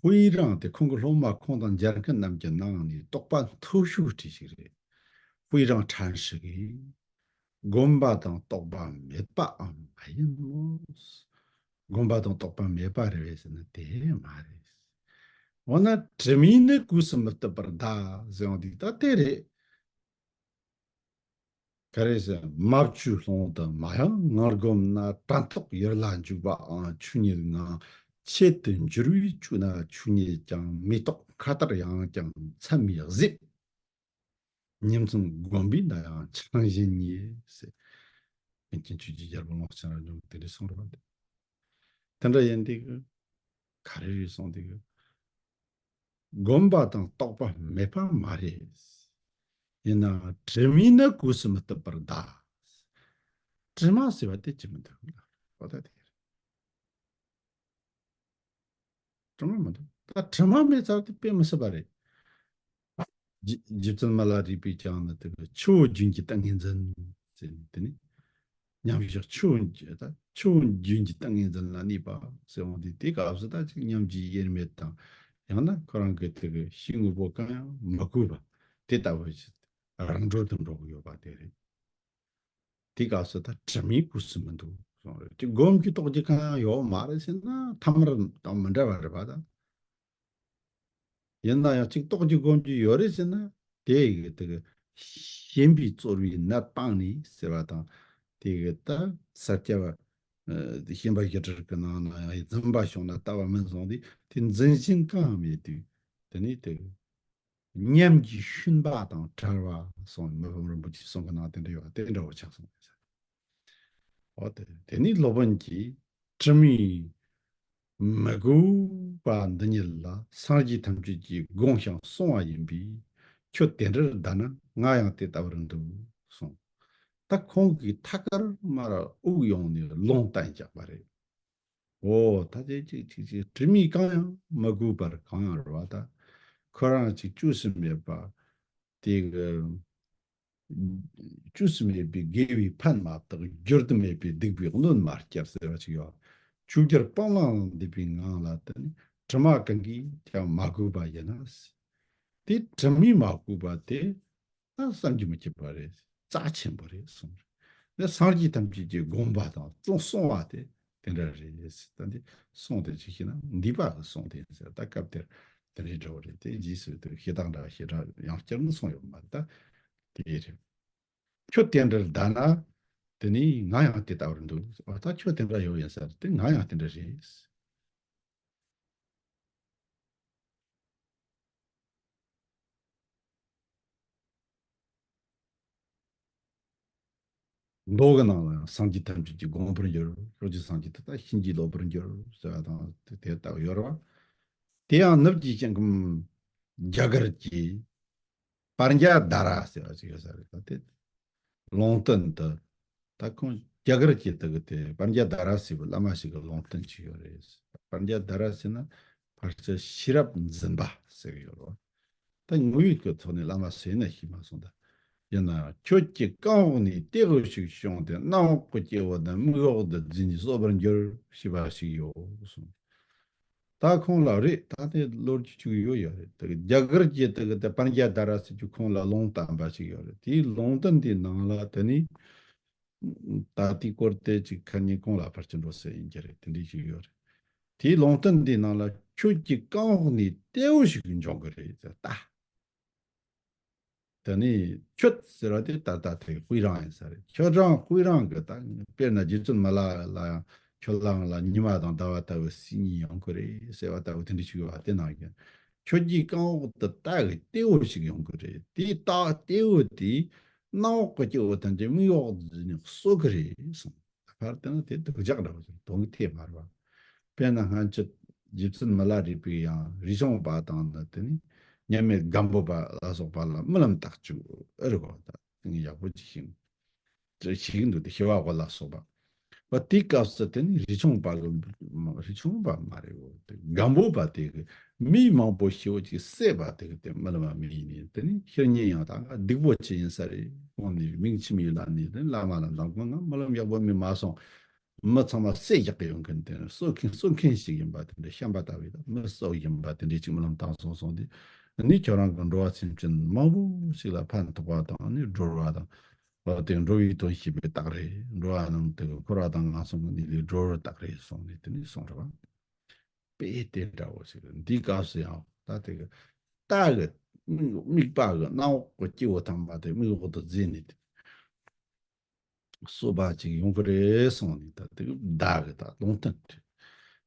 དཔེ་རང་དེ་ཁོང་གི་སློབ་མ་ཁོང་དང་མཇལ་མཁན་རྣམས་ཀྱི་ནང་ནས་རྟོགས་པ་མཐོ་ཤོས་དེ་ཞིག་རེད། དཔེ་རང་ཕྲན་ཞིག་གིས། བསྒོམས་པ་དང་རྟོགས་པ་མེད་པའང་མ་ཡིན་ནོ། བསྒོམས་པ་དང་རྟོགས་པ་མེད་པ་རེད་པས་ཟེར་ན་དེ་མ་རེད། འོ་ན་དྲི་མས་ནི་གོས་སུ་མི་བཏུབ་པར་གདའ་ཟེར་ཡོང་དུས། ད་དེ་རེད། ག་རེ་ཟེར། མ་བཅོས་ལྷུང་དུ་མ་ཡེངས་ངང་བསྒོམས་ན། དྲན་རྟོག་ཡུལ་ལ་འཇུག་པའང་ཆོས་ཉིད་ངང་། ཆེད་དུ་འགྱུར་བས་བཅོས་ན་ཆོས་ཉིད་ཀྱང་། མེ་ཏོག་མཁའ་ལྟར་ཡངས་ཀྱང་མཚན་མོའི་གཟེབ། ཉིན་མཚན་བསྒོམས་པས་ན་ཡང་འཆིང་བཞིན་ཉིད་ཟེར། མཁན་ཆེན་ཆོས་ཀྱི་རྒྱལ་པོ་ཀློང་ཆེན་རབ་འབྱམས་དེ་འདྲ་གསུངས་རེད་པ། དེ་འདྲ་ཡིན་དུས་ག་རེ་རེད་གསུངས་དུས། བསྒོམས་པ་དང་རྟོགས་པ་མེད་པ་མ་རེད། ཡིན་ནའང་དྲི་མས་ནི་གོས་སུ་མི་བཏུབ་པར་གདའ། དྲི་མ་ཟེར་བ་དེ་ཅི་མི་འདུག་ལ། འོ་ད་དེ་རེད། དྲི་མ་མི་འདུག་ད་དྲི་མ་མེད་ཚར་དེ་དཔེ་མི་སྲིད་པ་རེད། རྗེ་རྗེ་བཙུན་མི་ལ་རས་པས་ཀྱང་ནི་དེ་གི་ཆུ་བོ་རྒྱུན་གྱི་ཏིང་ངེ་འཛིན་ཟེར་ནས། དེ་ནི་མཉམ་བཞག་ཆུ་བོ་ད་ཆུ་བོ་རྒྱུན་གྱི་ཏིང་ངེ་འཛིན་ལ་གནས་པ་ཟེར་འོང་དུས། དེ་སྐབས་སུ་ད་ཅིག་ཉམས་ཀྱི་དབྱེར་མེད་དང་། ཡང་ན་ཁོ་རང་གི་དེ་གི་ཕྱིའི་དངོས་པོ་གང་ཡང་མི་དགོས་པ་དེ་ལྟ་བུ་ཞིག་རང་གྲོལ་དུ་འགྲོ་གི་ཡོད་པ་དེ་རེད། དེ་སྐབས་སུ་ད་དྲི་མས་གོས་སུ་མི་འདུག་གསུངས་རེད། ཅིག་བསྒོམ་རྒྱུ་རྟོགས་རྒྱུ་གང་ཡང་ཡོད་མ་རེད་ཟེར་ན་ཐ་མར་དང་མི་འདྲ་བ་རེད་པ་ད། ཡིན་ན་ཡང་ཅིག་རྟོགས་རྒྱུ་བསྒོམ་རྒྱུ་ཡོད་རེད་ཟེར་ན། དེ་གི་དེ་གི་ཞེན་པའི་རྩོལ་བའི་ནད་སྤངས་ནས་ཟེར་བ་དང་། དེ་གི་ད་ས་སྐྱ་པ་ཨ་ཤན་པ་བཞི་སྒྲིལ་གྱི་ནང་ན་ཡང་འཛིན་པ་བྱུང་ན་ལྟ་བ་མིན་གསུངས་ཏེ། དེ་འཛིན་ཞེན་གང་ཡང་མེད་དུས་དེ་ནས་དེ་གི་ཉམས་ཀྱི་ཤུན་པ་དང་བྲལ་བ་གསུངས། མི་ཕམ་རིན་པོ་ཆེའི་གསུང་གི་ནང་དེ་འདྲ་ཡོད་པ་དེ་འདྲ་བོ་ཆགས་སོང་ཟེར། འོ་དེ་དེ་ནས་སློབ་དཔོན་གྱིས། དྲི་མས་མི་གོས་པ་འདི་ཉིད་ལ། སངས་རྒྱས་ཐམས་ཅད་ཀྱིས་དགོངས་ཤིང་གསུངས་པ་ཡིན་པས། ཁྱོད་དེ་འདྲར་གདའ་ན་ང་ཡང་དེ་ལྟ་བུར་འདུག་གསུངས། ད་ཁོང་གིས་ཐད་ཀར་མར་དབུགས་དབྱུང་ནས་ལུང་བསྟན་བཞག་པ་རེད། འོ་ད་དེ་ཅིག་ཅིག་ཅིག་དྲི་མས་གང་ཡང་མི་གོས་པར་གང་ཡང་རེད་པ་ད། ཁོ་རང་ཅིག་བཅོས་སུ་མེད་པ། དེ་གི་བཅོས་སུ་མེད་པའི་དགེ་བའི་ཕན་མ་བཏགས། བསྒྱུར་དུ་མེད་པའི་སྡིག་པའི་གནོད་མ་བསྐྱལ་ཟེར་བ་ཅིག་ཡོད། ཆོས་རྒྱལ་སྤང་བླང་འདུས་པའི་ངང་ལ་དེ་ནི་དྲི་མ་གང་གིས་ཀྱང་མ་གོས་པ་ཡིན་ན། དེ་དྲི་མས་མ་གོས་པ་དེ་ད་བསམ་གྱིས་མི་ཁྱབ་པ་རེད། རྩ་ཆེན་པོ་རེད་གསུངས་རེད། འདི་སངས་རྒྱས་ཐམས་ཅད་ཀྱི་དགོངས་པ་དང་གསུངས་གསུངས་པ་དེ་དེ་འདྲ་རེད་ཟེར། ད་འདི་གསུངས་དེ་ཅིག་ཤེས་ན་འདུས་པ་གི་གསུངས་དེ་ཟེར། ད་སྐབས་དེར་དེ་འདྲའི་འདྲ་བོ་རེད། དེ་རྗེས་སུ་དེ་བཤད་སྟངས་འདྲ་བ་ཞེ་དྲག་ཡང་བསྐྱར་ནི་གསུངས་ཡོད་མ་རེད། ད་དེ་རེད། ཁྱོད་དེ་འདྲར་བསྡད་ན། དེ་ནི་ང་ཡང་དེ་ལྟ་བུར་འདུག་ཨ་ད་ཁྱོད་དེ་འདྲ་ཡོད་ཡིན་ས་རེད། དེ་ང་ཡང་དེ་འདྲ་རེད། མདོ་གི་ནང་ལ་ཡང་སངས་རྒྱས་ཐམས་ཅད་ཀྱི་དགོངས་པར་འགྱུར། ཕྱོགས་བཅུའི་སངས་རྒྱས་དེ་དག་བྱིན་གྱིས་རློབ་པར་འགྱུར་ཟེར་བ་དང་དེ་དེ་ལྟ་བུ་ཡོད་རེད་བ། དེ་ཡང་ནུབ་ཀྱི་ཞིང་ཁམས་རྒྱ་གར་གྱི་པྲཛྙཱ་དྷ་ར་ཟེར་བ་ཞིག་ཡོད་ས་རེད། ད་དེ་ལུང་བསྟན་དུ། ད་ཁོང་རྒྱ་གར་གྱི་དེ་གི་དེ་པྲཛྙཱ་དྷ་ར་ཟེར་བའི་བླ་མ་ཞིག་གི་ལུང་བསྟན་ཅིག་ཡོད་རེད། པྲཛྙཱ་དྷ་ར་ཟེར་ན་ཕལ་ཆེར་ཤེས་རབ་འཛིན་པ་ཟེར་གི་ཡོད་རེད། ད་དངོས་ཡོད་ཀྱི་ཐོག་ནས་བླ་མ་ཟེར་ན་ཤེས་མ་སོང་། ད་ཡིན་ན་ཁྱོད་ཀྱི་རྐང་འོག་ནས་ལྟེ་བ་ཞིག་བྱུང་སྟེ་གནམ་འོག་གི་སྐྱེ་བོ་དང་མིའི་འོག་ཏུ་འཛིན་གྱིས་གསོད་པར་འགྱུར་ཞེས་པ་ཞིག་ཡོད་གསུངས། ད་ཁོང་ལ་རེད། ད་དེ་ལོ་རྒྱུས་ཅིག་ཡོད་ཡོད་རེད། དེ་རྒྱ་གར་གྱི་དེ་གི་དེ་པྲཛྙཱ་དྷ་ར་ཟེར་རྒྱུ་ཁོང་ལ་ལུང་བསྟན་པ་ཞིག་ཡོད་རེད། དེའི་ལུང་བསྟན་དེའི་ནང་ལ་དེ་ནི། ད་ལྟའི་སྐོར་དེ་ཅིག་ཁ་ཉིན་གོང་ལ་ཕར་ཕྱིན་འགྲོ་ཟེར་ཡིན་གྱི་རེད། དེ་འདྲའི་ཞིག་ཡོད་རེད། དེའི་ལུང་བསྟན་འདིའི་ནང་ལ་ཁྱོད་ཀྱི་རྐང་འོག་ནས་ལྟེ་བ་ཞིག་འབྱུང་གི་རེད་ཟེར་ད། དེ་ནས་ཁྱོད་ཟེར་བ་དེ་ད་ལྟ་དེ་དཔེ་རང་ཡིན་ས་རེད། ཁྱོད་རང་དཔེ་རང་གི་ད་དཔེར་ན་རྗེ་བཙུན་མི་ལ་ལ་ཡང་ཁྱོད་རང་ལ་ཉི་མ་དང་ཟླ་བ་ལྟ་བུ་སྲིད་ཉིན་ཡོང་གི་རེད་ཟེར་བ་ལྟ་བུ་དེ་འདྲ་ཞིག་ཡོད་པ་དེ་ནང་བཞིན། ཁྱོད་ཀྱི་རྐང་འོག་ཏུ་རྟ་གི་ལྟེ་བ་ཞིག་ཡོང་གི་རེད། དེའི་རྟ་ལྟེ་བ་དེས་གནམ་འོག་གི་སྐྱེ་བོ་ཐམས་ཅད་མིའི་འོག་ཏུ་འཛུལ་ནས་གསོད་གི་རེད་གསུངས། ཕར་བལྟས་ན་དེ་སྡུག་ཅག་འདྲ་བོ་ཞིག་དོན་གྱི་ཐད་མ་རེད་བ། དཔེར་ན་སྔ་ཕྱི་རྗེ་བཙུན་མི་ལ་རས་པའི་ཡང་རས་ཆུང་པ་དང་ནི་དེ་ནི་མཉམ་མེད་སྒམ་པོ་པ་ལ་སོགས་པ་ལ་རྨི་ལམ་བཏགས་བཅུག་ཨེ་རེད་གོ། ད་དེ་ནི་ཡག་པོ་ཅིག་ཤེས། ཅིག་འདུག་སྟེ་ཤི་བ་གོ་ལ་སོགས་པ། བ་དེའི་སྐབས་སུ་དེ་ནི་རས་ཆུང་པ་གི་རས་ཆུང་པ་མ་རེད་བོ། དེ་སྒམ་པོ་པ་དེ་གི་མི་མང་པོ་ཤི་བོ་ཅིག་བསད་པ་དེ་གི་དེ་རྨི་ལམ་མི་ཡིན་ནི་དེ་ནི་ཤི་ཉིན་ཡང་ད་སྡིག་པོ་ཅི་ཡིན་ས་རེད། ཁོང་ནི་མིང་ཆི་མི་ཡོད་ལ་ནི་དེ་བླ་མ་ལ་འདང་གོ་ང་རྨི་ལམ་ཡག་པོ་མི་མ་སོང་། མི་ཚང་མ་བསད་རྒྱག་གི་ཡོང་མཁན་དེ་གསོད་མཁན་གསོད་མཁན་ཞིག་ཡིན་པ་དེ་འདྲ་བཤན་པ་ལྟ་བུའི་ད་མི་གསོད་ཡིན་པ་དེ་འདྲའི་ཅིག་རྨི་ལམ་བཏང་སོང་སོང་དུས་ནི་ཁྱོད་རང་གི་འགྲོ་བ་སེམས་ཅན་མང་པོ་ཞིག་ལ་ཕན་ཐོགས་པ་དང་ནི་སྒྲོལ་བ་དང་། འོ་དེ་འགྲོ་བའི་དོན་བྱེད་པའི་རྟགས་རེད། འགྲོ་བ་རྣམས་དེ་འཁོར་བ་དང་ངན་སོང་གི་གནས་ལས་སྒྲོལ་བར་རྟགས་རེད་གསུངས་ནས་དེ་ནས་གསུངས་རེད་བ། དཔེ་དེ་འདྲ་བོ་ཞིག་རེད། འདིའི་སྐབས་སུ་ཡང་ད་དེ་གི་རྟ་གི་དམིགས་པ་གི་གནམ་འོག་གི་སྐྱེ་བོ་ཐམས་ཅད་དེ་མིའི་འོག་ཏུ་འཛུལ་ནས་དེ་གསོད་པ་ཅིག་ཡོང་གི་རེད་གསུངས་ནས་ད་དེ་གི་བདག་གི་ད་ལུང་བསྟན་རེད།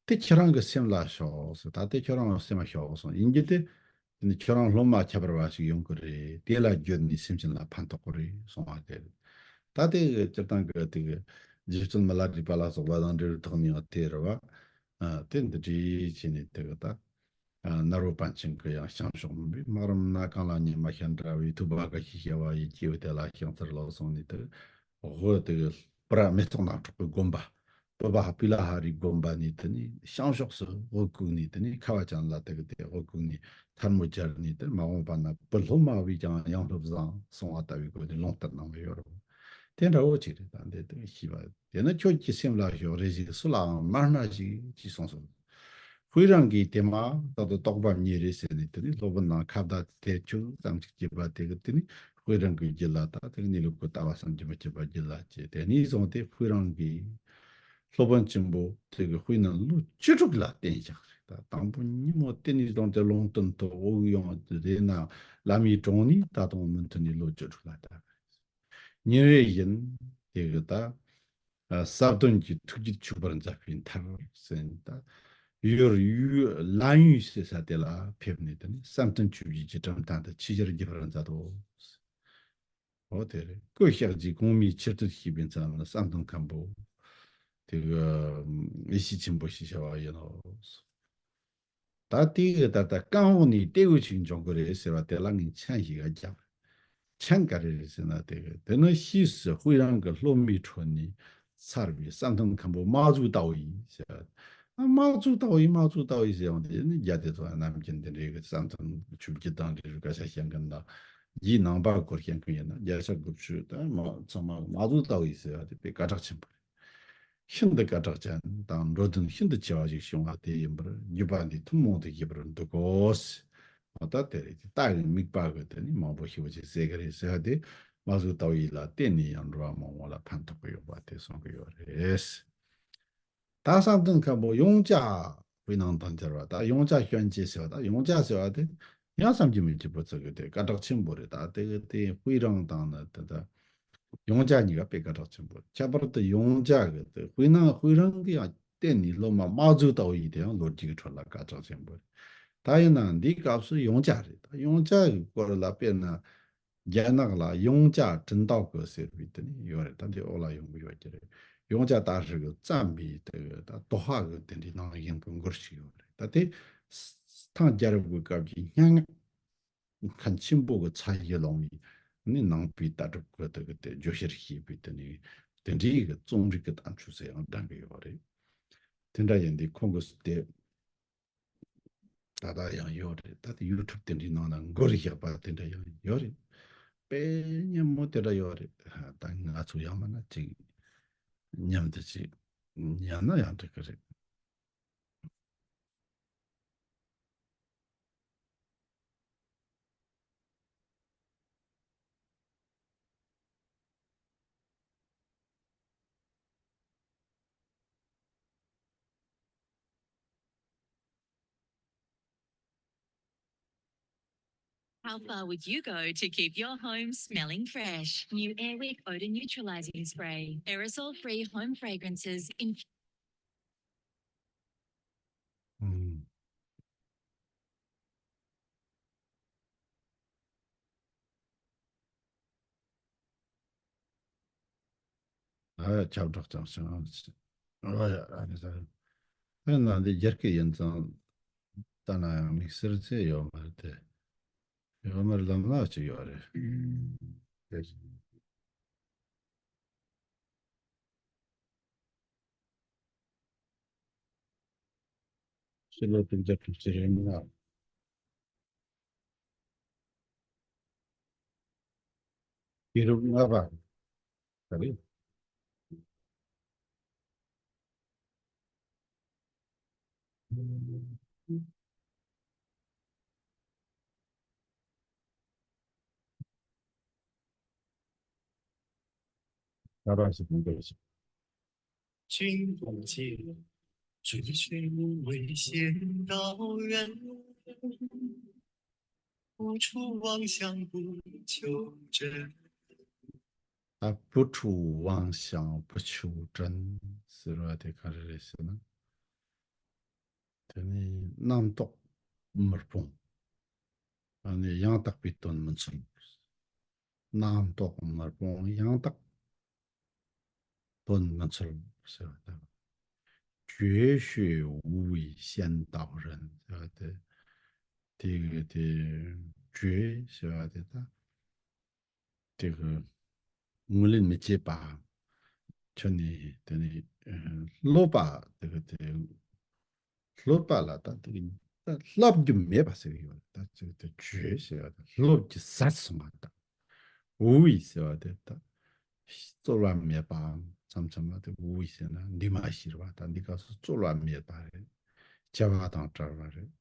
དེ་ཁྱེད་རང་གི་སེམས་ལ་ཞོག་ཟེར། ད་དེ་ཁྱེད་རང་གི་སེམས་ལ་ཞོག་གསུངས་ཡིན་གྱི་དེ། དེ་ནི་ཁྱོད་རང་སློབ་མ་ཁྱད་པར་བ་ཞིག་ཡོང་གི་རེད། དེ་ལ་བརྒྱུད་ནས་སེམས་ཅན་ལ་ཕན་ཐོགས་ཀྱི་རེད་གསུང་བ་དེ་རེད། ད་དེ་སྤྱིར་བཏང་གི་དེ་གི་རྗེ་བཙུན་མི་ལ་རས་པ་ལ་སོགས་པ་དང་འབྲེལ་བའི་ཐོག་ནས་ཡང་དེ་རེད་བ། ཨ་དེ་འདི་འདྲའི་བྱས་ནས་དེ་གི་ད་ཨ་ནོར་བུ་པཎ་ཆེན་གྱི་ཡང་བྱང་ཕྱོགས་མུན་པའི་སྨག་རུམ་ན་གངས་ལ་ཉི་མ་ཤར་འདྲ་བའི་ཐུབ་པ་དགའ་ཞིང་གཤེ་བ་ཡི་སྐྱེས་བུ་དེ་ལ་ཤིང་རྟར་ལོག་སོང་ནས་དེ་གི་འོ་དེ་གི་པུ་ར་མེ་ཏོག་ནགས་ཁྲོད་ཀྱི་དགོན་པ། སྤོབས་པ་པི་ལ་ཧ་རིའི་དགོན་པ་ནས་དེ་ནས་བྱང་ཕྱོགས་སུ་དབུ་བཀུག་ནས་དེ་ནས་ཁ་བ་ཅན་ལ་དེ་གི་དེ་དབུ་བཀུག་ནས་ཐལ་མོ་སྦྱར་ནས་དེ་མ་འོངས་པ་ན་བུ་སློབ་མ་བས་ཀྱང་ཡང་སློབ་བཟང་གསུང་བ་ལྟ་བུའི་སྒོ་ནས་ལུང་བསྟན་གནང་བ་ཡོད་རེད། དེ་འདྲ་བོ་ཅིག་རེད། ད་འདི་དེ་ཤེས་པ་དེ་ནི་ཁྱོད་ཀྱི་སེམས་ལ་ཞོག་རེ་ཞིག་སུ་ལའང་མ་སྨྲ་ཞིག་ཅེས་གསུངས་སོ། དཔེ་རང་གིས་དེ་མ་ད་དུ་རྟོགས་པ་ཉིད་རེད་ཟེར་ནས་དེ་ནི་སློབ་དཔོན་ནང་ཁ་བརྡ་དེ་ཆུ་ཙམ་ཅིག་བྱས་པ་དེ་གི་དེ་ནི་དཔེ་རང་གི་རྒྱུད་ལ་ད་དེ་གི་གནས་ལུགས་ཀྱི་ལྟ་བ་བསམ་གྱིས་མི་ཁྱབ་པ་རྒྱུད་ལ་སྐྱེས། དེ་ནས་བཟུང་སྟེ་དཔེ་རང་གིས་སློབ་དཔོན་ཆེན་པོ་དེ་གི་དཔེ་རྣམས་ལོ་བཅུ་དྲུག་ལ་བསྟན་བཞག་རེད། ད་དང་པོ་ཉིན་མོ་དེ་ནས་བཟུང་སྟེ་ལུང་བསྟན་ཐོག་དབུགས་དབྱུང་དེ་ན་བླ་མའི་དྲུང་ནས་ད་དུང་མུ་མཐུད་ནས་ལོ་བཅུ་དྲུག་ལ་བསྟན། ཉིན་རེ་བཞིན་དེ་གི་ད་ཟབ་དོན་གྱི་ཐུགས་རྒྱུད་ཆོད་པར་མཛད་པའི་མཐར་ཟིན་ད་ཡུལ་ཡུལ་ལན་ཡུལ་ཟེར་ས་དེ་ལ་ཕེབས་ནས་དེ་ནས་བསམ་གཏན་ཆོས་བརྒྱད་ཀྱི་གྲུབ་མཐའ་འདི་ཆོས་ཕྱིར་རྒྱས་པར་མཛད་དོ། འོ་དེ་རེད། ཀུན་གཤེགས་རྗེ་གོང་མའི་ཆེར་སྟོན་བྱེད་པའི་མཚན་ལ་བསམ་གཏན་མཁན་པོ་དེ་གི་ཡེ་ཤེས་ཆེན་པོ་ཞེས་བྱ་བ་ཡིན་ནོ། ད་དེ་གི་ད་ལྟ་རྐང་འོག་ནས་ལྟེ་བ་ཞིག་འབྱུང་གི་རེད་ཟེར་བ་དེ་ལ་ངས་མཆན་ཞིག་རྒྱབ། མཆན་ག་རེ་རེད་ཟེར་ན་དེ་གི་དེ་ནི་ཕྱིས་སུ་དཔེ་རང་གི་སློབ་མའི་ཁྲོད་ནས་འཚར་བའི་བསམ་གཏན་མཁན་པོ་མ་ཟུག་ལྟ་བུ་ཡིན་ཟེར་བ། ཨ་མ་ཟུག་ལྟ་བུ་ཡིན་མ་ཟུག་ལྟ་བུ་ཡིན་ཟེར་བ་དེ་ནི་རྒྱ་དེ་ཚོ་ནམ་རྒྱུན་དེ་འདྲའི་གི་བསམ་གཏན་ཆོས་བརྒྱད་དང་འབྲེལ་བའི་སྐད་ཆ་བཤད་མཁན་དང་རྒྱའི་ནང་པ་སྐོར་བཤད་མཁན་ཡིན་ན་བརྒྱ་ཆ་དགུ་བཅུ་ད་མ་ཚང་མ་མ་ཟུག་ལྟ་བུ་ཡིན་ཟེར་བ་དེ་དཔེ་སྐད་གྲགས་ཆེན་པོ་རེད། ཤིན་ཏུ་སྐད་གྲགས་ཅན་དང་འགྲོ་དོན་ཤིན་ཏུ་ཆེ་བ་ཞིག་བྱུང་བ་དེ་ཡིན་པར་བརྒྱུད་པ་འདིའི་ཐུན་མོང་དུ་བཞེད་པར་འདུག་གོ། འོ་ད་དེ་རེད། རྟ་གི་རྨིག་པ་གི་དེ་ནི་མང་པོ་ཞེ་པོ་ཅིག་བསད་གི་རེད་ཟེར་བ་དེ་མ་ཟུག་ལྟ་བུ་ཡིན་ལ་བརྟེན་ནས་ཡང་འགྲོ་བ་མང་བོ་ལ་ཕན་ཐོགས་ཀྱི་ཡོད་པ་དེ་གསུང་གི་ཡོད་རེད། ད་བསམ་གཏན་མཁན་པོ་ཡོངས་གྲགས་དཔེ་ནང་དང་སྦྱར་བ་ད་ཡོངས་གྲགས་སྐྱོན་ཅན་ཟེར་བ་ད་ཡོངས་གྲགས་ཟེར་བ་དེ་ཡང་བསམ་གྱིས་མི་ཁྱབ་པོ་ཚོ་གི་དེ་སྐད་གྲགས་ཆེན་པོ་རེད། ད་དེ་གི་དེ་དཔེ་རང་དང་ནི་དེ་ད། ཡོངས་གྲགས་གཉིས་ཀ་དཔེ་སྐད་གྲགས་ཆེན་པོ་རེད། ཁྱད་པར་དུ་ཡོངས་གྲགས་ཀྱི་དེ་དཔེར་ན་དཔེ་རང་གི་ཡང་གཏན་ནས་སློབ་མ་དམག་འཛུགས་ལྟ་བུ་ཡིན་དེ་ཡང་ལོ་རྒྱུས་ཀྱི་ཁྲོད་ལ་སྐད་གྲགས་ཆེན་པོ་རེད། ད་ཡིན་ན་འདིའི་སྐབས་སུ་ཡོངས་གྲགས་རེད། ད་ཡོངས་གྲགས་ཀྱི་སྐོར་ལ་དཔེར་ན། རྒྱ་ནག་ལ་ཡོངས་གྲགས་གྲི་འདེགས་ཀྱི་ཟེར་བའི་དེ་ནི་ཡོད་རེད། ད་འདི་འོག་ལ་ཡོང་གི་ཡོད་ཀྱི་རེད། ཡོངས་གྲགས་ད་རེས་ཀྱི་བརྩམས་པའི་དེ་ད་དོ་ཧ་གི་དེ་འདྲའི་ནང་བཞིན་གྱི་མགུར་ཞིག་ཡོད་རེད། ད་དེ་ཐང་རྒྱལ་རབས་ཀྱི་སྐབས་ཀྱི་སྙན་ངག་མཁན་ཆེན་པོ་གི་ཚ་ཡི་ལོང་བའི་ནི་ནང་པའི་ལྟ་གྲུབ་ཀྱི་དེ་གི་དེ་བརྗོད་གཞིར་བྱས་པའི་དེ་ནི་དེ་འདྲའི་གི་རྩོམ་རིག་གི་གཏམ་ཆོས་ཟེར་ཡང་འདྲ་གི་ཡོད་རེད། དེ་འདྲ་ཡིན་དུས་ཁོང་གི་དེ། ད་ལྟ་ཡང་ཡོད་རེད། ད་ལྟ་ཡུ་ཊུབ་དེ་འདྲའི་ནང་ན་མགུར་བཞག་པ་དེ་འདྲ་ཡང་ཡོད་རེད། དཔེ་སྙན་མོ་དེ་འདྲ་ཡོད་རེད། ད་ང་ཚོ་ཡང་མིན་ན་ཅིག་མཉམ་དུ་ཅིག་ཉན་ན་ཡང་འགྲིག་གི་རེད། How far would you go to keep your home smelling fresh? New Airwick Odor Neutralizing Spray. Aerosol-free home fragrances in ཨང་། ཨ་ཡ་ཁྱབ་བསྒྲགས་ཀྱང་བྱུང་། ཨ་ཡ་ཨ་ནི་ད་ཨ་ན་འདི་རྒྱ་སྐད་ཡིན་ཙང་ལྟ་ན་ཡང་དམིགས་བསལ་ཚེ་ཡོད་མ་རེད་དེ། ཡོད་མ་རེད། ལམ་ལ་ཅིག་ཡོད་རེད། དེ། ཕྱི་ལོ་བདུན་བརྒྱ་དྲུག་ཅུ་རེ་ལྔ། དུས་རབས་ལྔ་པ། ག་རེ། ལྔ་པ་ཞིག་འདུག་ཞིག 君不见，只是无为先告人，不处妄想不求真。 ད་不处妄想不求真 ཟེར་བ་དེ་ག་རེ་རེད་ཟེར་ན། དེ་ནི་རྣམ་རྟོག་མི་སྤོང་། ཨ་ནི་ཡང་དག་པའི་དོན་མི་འཚོལ། རྣམ་རྟོག་མི་སྤོང་། ཡང་དག་དོན་མི་འཚོལ་ཟེར་བ་དང་། 绝学无为先告人 ཟེར་བ་དེ། དེ་གི་དེ་觉ཟེར་བ་དེ་ད་དེ་གི་ངོས་ལེན་མི་བྱེད་པ། ཁྱོད་ནི་དེ་ནི་ཨ་སློབ་པ་དེ་གི་དེ། སློབ་པ་ལ་ད་དེ་ད་བསླབ་རྒྱུ་མེད་པ་ཟེར་གྱི་ཡོད། ད་ཅིག་དེ་བཅོས་ཟེར་བ་དང་སློབ་ཀྱི་ཟད་སོང་བ་དང་། 无为 ཟེར་བ་དེ་ད་རྩོལ་བ་མེད་པའམ་མཚམས་མཚམས་ལ་དེ་无为 ཟེར་ན་འདུས་མ་བྱས་པ། ད་འདི་སྐབས་སུ་རྩོལ་བ་མེད་པ་རེད། བྱ་བ་དང་བྲལ་བ་རེད།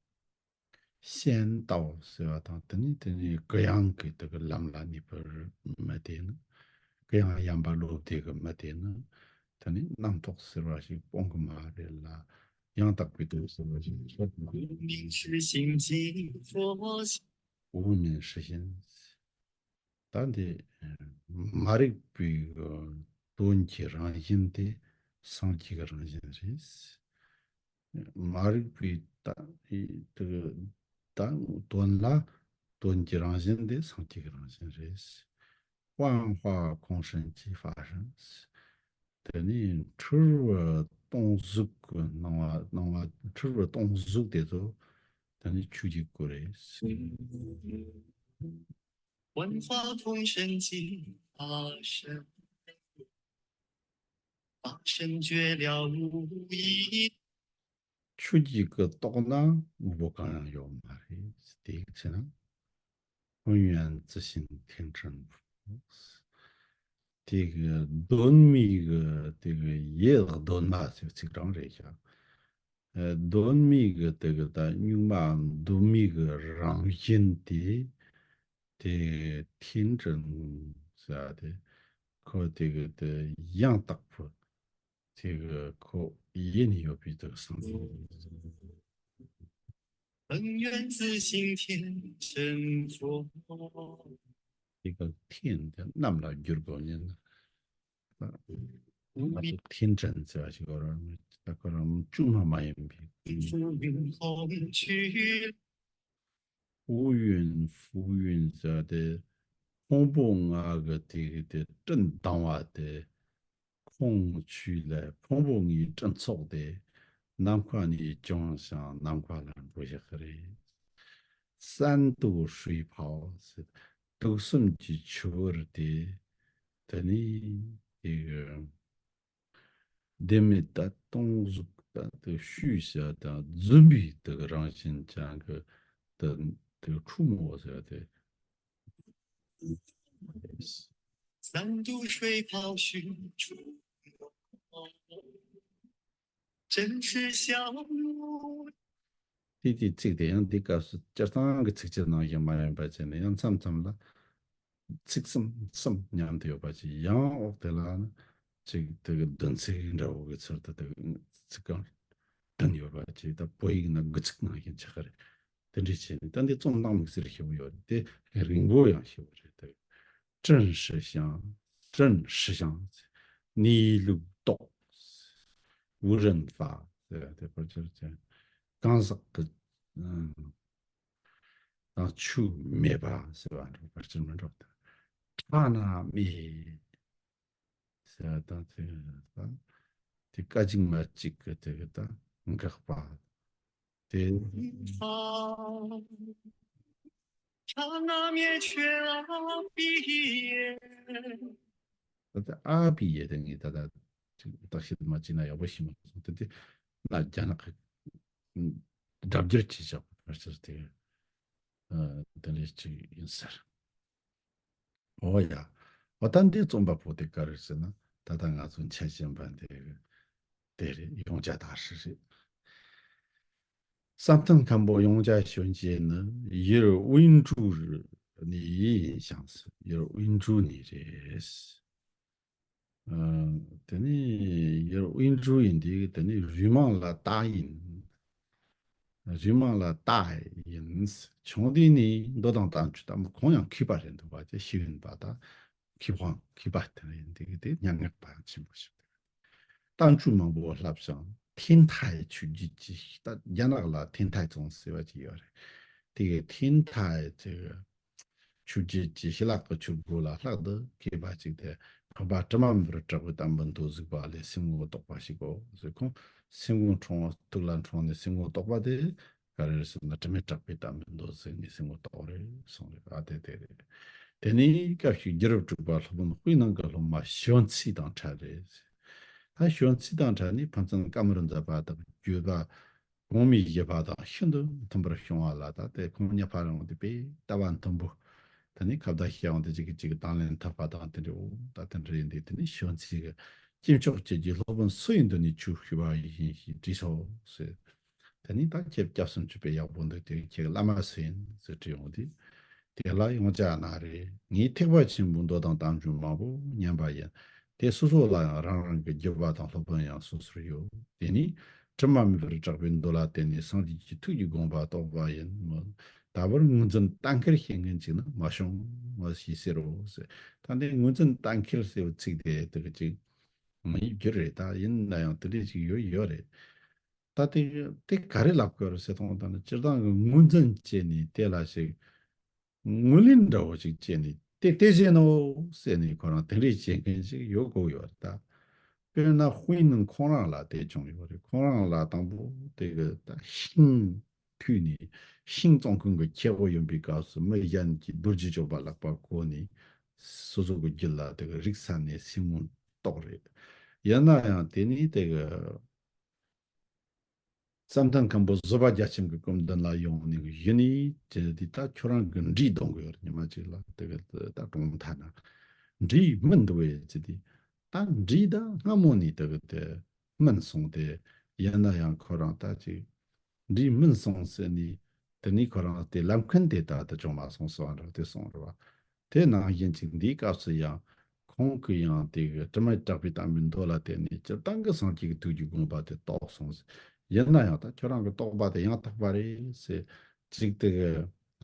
先告 ཟེར་བ་དང་དེ་ནི་དེ་ནི་གུ་ཡངས་ཀྱི་དེ་གི་ལམ་ལ་གནས་པར་མི་བསྟེན་ནོ། གུ་ཡངས་ཡན་པ་ལོག་སྟེ་གི་མི་བསྟེན་ནོ། དེ་ནི་རྣམ་རྟོག་ཟེར་བ་ཞིག་སྤོང་གི་མ་རེད་ལ། ཡང་དག་པའི་དོན་ཟེར་བ་ཞིག་ཆོག་གི་མ་རེད། 无名实心即佛性。 无名实心。 ད་འདི་མ་རིག་པའི་དོན་གྱི་རང་བཞིན་དེ་སངས་རྒྱས་ཀྱི་རང་བཞིན་རེད། མ་རིག་པའི་ད་ད་དོན་ལ་དོན་གྱི་རང་བཞིན་དེ་སངས་རྒྱས་ཀྱི་རང་བཞིན་རེད། 万法空生即法身། དེ་ནི་འཁྲུལ་བ་སྟོང་གཟུགས་ཀྱི་སྣང་བ་སྣང་བ་འཁྲུལ་བ་སྟོང་གཟུགས་དེ་ཚོ་དེ་ནི་ཆོས་ཀྱི་སྐུ་རེད། 万法空生即法身，法身觉了无一。 ཆོས་ཀྱི་སྐུ་རྟོགས་ན་དངོས་པོ་གང་ཡང་ཡོད་མ་རེད། དེའི་ཕྱིར་ན། 浑圆自性天真佛། དེ་གི་གདོད་མའི་གི་དེ་གི་ཡུལ་གདོད་མ་ཟེར་ཚིག་རང་རེད་ཤག་ཨ་གདོད་མའི་གི་དེ་གི་ད་གཉུག་མའམ་གདོད་མའི་གི་རང་བཞིན་དེ། དེ་天真ཟེར་བ་དེ། ཁོ་དེ་གི་དེ་ཡང་དག་པོ། དེ་གི་ཁོ་ཡེ་ནས་ཡོད་པའི་དེ་གི་སངས་རྒྱས། 本源自性天真佛。 དེ་གི་天དེ་རྣམས་ལ་བསྒྱུར་དགོས་ཉིད་ནི། ད་ང་ཚོ་天真ཟེར་བ་ཞིག་ཡོད་རེད། ད་ཁོ་རང་བཅོས་མ་མ་ཡིན་པའི། 乌云浮云ཟེར་ཏེ། ཕུང་པོ་ལྔ་གི་དེ་གི་དེ་སྤྲིན་ལྡང་བ་དེ། ཁོང་ཆུ་ལས་ཕུང་པོ་ལྔའི་སྤྲིན་ཚོགས་ཏེ། ནམ་མཁའ་ནས་བྱུང་ཞིང་ནམ་མཁའ་ལ་འགྲོ་ཡག་གི་རེད། 山毒水泡ཟེར། དུག་གསུམ་གྱི་ཆུ་བུར་དེ། དེ་ནི་དེ་གི་ལྡེ་མིག་ད་སྟོང་གཟུགས་ད་དེ་བཤུས་བྱ་དང་རྫུན་པའི་དེ་གི་རང་བཞིན་ཅན་གི་དེ་དེ་ཁྲུ་མོ་ཟེར་དེ། 山毒水泡熏出 真是笑。དེ་དེའི་ཚིག་དེ་ཡང་འདི་སྐབས་སུ་སྤྱིར་བཏང་གི་ཚིག་སྤྱི་ནང་བཞིན་མ་ཡིན་པ་བྱས་ནས། ཡང་མཚམས་མཚམས་ལ་ཚིག་གསུམ་གསུམ་མཉམ་དུ་ཡོད་པ་ཅིག་ཡང་འོག་དེ་ལ་ནི་ཅིག་དེ་གི་བདུན་ཚིག་འདྲ་བོ་གི་ཚུལ་དུ་དེ་གི་ཚིག་རྐང་བདུན་ཡོད་པ་ཅིག་ད་བོད་ཡིག་ན་དགུ་ཚིག་ནང་བཞིན་ཆགས་ཀྱི་རེད། དེ་འདྲ་བྱས་ནས་ད་འདི་རྩོམ་སྟངས་དམིགས་བསལ་ཞེ་པོ་ཡོད་རེད། དེ་རིང་པོ་ཡང་ཞེ་པོ་རེད། དེ་ཀྲིན་ཧྲི་ཞང་། ཀྲིན་ཧྲི་ཞང་། ནི་ལུག་ཏོག 无人发ཟེར་དེ་ཕལ་ཆེར་ཅན་གང་ཟག་གི་ཨང་དང་ཆུ་མེད་པ་ཟེར་བ་འདྲ་ཕལ་ཆེར་མི་འགྲོ། ད་ཁྲ་ན་མེ་ཟེར་བ་དང་དེ་ད་དེ་ཀ་གཅིག་མ་གཅིག་གི་དེ་གི་ད་འགག་པ། དེ། ད་ལྟ་ཨ་པི་ཡེ་དེ་ངས་ད་ལྟ་ཅིག་བརྟག་ཞིབ་མ་བྱས་ན་ཡག་པོ་ཤེས་མ་སོང་། དེ་དེ་ན་རྒྱ་ནག་གི་སྒྲ་བསྒྱུར་བྱས་བཞག་པ་ཕལ་ཆེར་དེ་དེ་ལས་ཅིག་ཡིན་ཟེར། འོ་ཡ། འོ་ད་འདི་རྩོམ་པ་པོ་དེ་ག་རེད་ཟེར་ན། ད་ལྟ་ང་ཚོ་འཆད་བཞིན་པ་འདི་དེ་རེད། ཡོངས་གྲགས་དག་ཧྲི་རེད། 三藤 མཁན་པོ་ཡོངས་གྲགས་གཞོན་སྐྱེས་ནི་ཡུལ་ཝིན་ཀྲུའུ་ནས་ཡིན་ཞིང་། ཡུལ་ཝིན་ཀྲུའུ་ནས་རེད། ཨ། དེ་ནས་ཡུལ་ཝིན་ཀྲུའུ་ཡིན་དུས་དེ་ནས་རུས་མིང་ལ་ཏཱ་ཡིན། རུས་མིང་ལ་ཏཱ་ཡིན། ཆུང་དུས་ནས་མདོ་དང་དམ་ཆོས་ལྟ་བུ་ཁོང་ཡང་མཁས་པ་རེད་འདུག་པ། ཅི་ཞིག་ཡིན་པ་དང་མཁས་དབང་མཁས་པ་དེ་རེད། འདི་གི་དེ་སྙན་ངག་པ་ཡང་ཆེན་པོ་ཞིག་རེད། དམ་ཆོས་མང་པོ་བསླབས་ཤིང་ཐིན་ཐའི་ཆོས་བརྒྱུད་ཀྱི། ད་རྒྱ་ནག་ལ་ཐིན་ཐའི་ཙུང་ཟེར་བ་ཅིག་ཡོད་རེད། དེ་གི་ཐིན་ཐའི་ཅིག་ཆོས་བརྒྱུད་ཀྱི་ཞི་ལྷག་གི་ཆོས་སྒོ་ལ་ལྷག་ཏུ་མཁས་པ་ཅིག་དེ། འཕགས་པ་དྲི་མ་མེད་པར་གྲགས་པའི་དམ་པའི་མདོ་གཟིགས་པ་ལས་སེམས་ངོ་ལྡོག་པ་ཞིག་གོ་ཟེར། ཁོང་སེམས་ངོ་འཁྲུངས་ཐུགས་ལ་འཁྲུངས་ནས་སེམས་ངོ་ལྡོག་པ་དེ་ག་རེ་རེད་ཟེར་ན། དྲི་མེད་གྲགས་པའི་དམ་པའི་མདོ་གཟིགས་ནས་སེམས་ངོ་ལྡོག་རེད་གསུངས་རེད། ཨ་དེ་དེ་རེད། དེ་ནས་སྐབས་ཤིག་རྒྱལ་རབས་དྲུག་པ་སློབ་དཔོན་དཔེ་ནང་གི་སློབ་མ་ཞོན་ཙི་དང་འཕྲད་རེད། ད་ཞོན་ཙི་དང་འཕྲད་ནས་ཕན་ཚུན་བཀའ་མོལ་མཛད་པ་དང་བརྗོད་པ་གོང་མའི་བཞེད་པ་དང་ཤིན་ཏུ་མཐུན་པར་བྱུང་བ་ལ། ད་དེ་ཁོང་གཉིས་ཕ་རང་དེ་དཔེ་ལྟ་བ་མཐུན་པོ། དེ་ནས་ཁ་བརྡ་བྱས་ཡོང་དུས་གཅིག་གིས་གཅིག་གི་དང་ལེན་ཐུབ་པ་དང་དེ་འདྲ། འོ་ད་དེ་འདྲ་ཡིན་དུས་དེ་ནས་ཞོན་ཙི་གིས་སྐྱེས་མཆོག་ཁྱེད་ཀྱིས་སློབ་དཔོན་སུ་ཡི་མདུན་ནས་ཆོས་ཞུ་བ་ཡིན་ཞེས་དྲིས་སོ་ཟེར། དེ་ནས་ད་ཁྱེད་སྐྱབས་སུ་མཆི་བའི་ཡག་པོ་འདུག་དེ་ཁྱེད་ཀྱི་བླ་མ་སུ་ཡིན་ཟེར་དྲིས་ཡོང་དུས། དེ་ལ་ཡོངས་གྲགས་ན་རེ། ངས་ཐེག་པ་ཆེན་པོའི་མདོ་དང་དམ་ཆོས་མང་པོ་ཉན་པ་ཡིན། དེ་སོ་སོ་ལ་ཡང་རང་རང་གི་བརྒྱུད་པ་དང་སློབ་དཔོན་ཡང་སོ་སོར་ཡོད། དེ་ནས་དྲི་མ་མེད་པར་གྲགས་པའི་མདོ་ལ་བརྟེན་ནས་སངས་རྒྱས་ཀྱི་ཐུགས་ཀྱི་དགོངས་པ་རྟོགས་པ་ཡིན་མོད། ད་བར་ངོས་འཛིན་གཏན་འཁེལ་བྱེད་མཁན་ཅིག་ནི་མ་བྱུང་ངོ་ཞེས་ཟེར་རོ་ཟེར། ད་འདི་ངོས་འཛིན་གཏན་འཁེལ་ཟེར་བའི་ཚིག་དེ་དེ་ག་ཅིག་མི་ཡིག་རྒྱུ་རེད། ད་ཡིན་ན་ཡང་དེ་འདྲ་ཅིག་ཡོད་ཡོད་རེད། ད་དེ་དེ་ག་རེ་ལབ་དགོས་རེད་ཟེར་དང་། ད་ནི་སྤྱིར་བཏང་གི་ངོས་འཛིན་བྱས་ནས་དེ་ལ་ཞིག་ངོས་ལེན་འདྲ་བོ་ཞིག་བྱས་ནས་དེ་དེ་བྱས་ནོ་ཟེར་ནས་ཁོ་རང་དེ་འདྲས་བྱེད་མཁན་ཞིག་ཡོད་དགོས་ཡོད་རེད། ད་དཔེར་ན་དཔེ་ནི་ཁོང་རང་ལ་དེ་བྱུང་ཡོད་རེད། ཁོང་རང་ལ་དང་པོ་དེ་གི་ད་ཤིང་ཐུག་ནས་ཤིང་བཙོང་མཁན་གྱི་ཁྱེད་པོ་ཡོང་པའི་སྐབས་སུ་མི་གཞན་གྱིས་རྡོ་རྗེ་གཅོད་པ་ལག་པ་བཀོལ་ནས་སོ་སོ་གི་རྒྱུད་ལ་དེ་གི་རིགས་ས་ནས་སེམས་ངོ་ལྡོག་རེད། ཡིན་ན་ཡང་དེ་ནས་དེ་གི་བསམ་གཏན་མཁན་པོ་བཟོད་པ་རྒྱ་ཆེན་གྱི་སྐུ་མདུན་ལ་ཡོང་ནས་གཞི་ནས་ཅི་དེ་ད་ཁྱོད་རང་གི་འབྲས་གཏོང་གི་ཡོད་རེད། ཉི་མ་གཅིག་ལ་དེ་གི་ད་གྲོང་མཐའ་ན་འབྲས་སྨིན་འདུག་བས་ཅི་དེ། ད་འབྲས་ད་སྔ་མོ་ནས་དེ་གི་དེ་སྨིན་སོང་སྟེ། ཡིན་ན་ཡང་ཁོ་རང་ད་ཅིག་འབྲས་སྨིན་སོང་ཟེར་ནས་དེ་ནས་ཁོ་རང་དེ་ལབ་མཁན་དེ་ད་ད་བྱུང་མ་སོང་ཟེར་བ་འདྲ་དེ་སོང་རེད་བ། དེ་ནང་བཞིན་ཅིག་འདིའི་སྐབས་སུ་ཡང་ཁོང་གིས་ཡང་དེ་གི་དྲི་མ་དྲག་པའི་དམ་པའི་མདོ་ལ་བརྟེན་ནས་སྤྱིར་བཏང་གི་སངས་རྒྱས་ཀྱི་ཐུགས་ཀྱི་དགོངས་པ་དེ་རྟོགས་སོང་ཟེར། ཡིན་ན་ཡང་ད་ཁྱོད་རང་གི་རྟོགས་པ་དེ་ཡང་དག་པ་རེད་ཟེར། ཅིག་དེ་གི་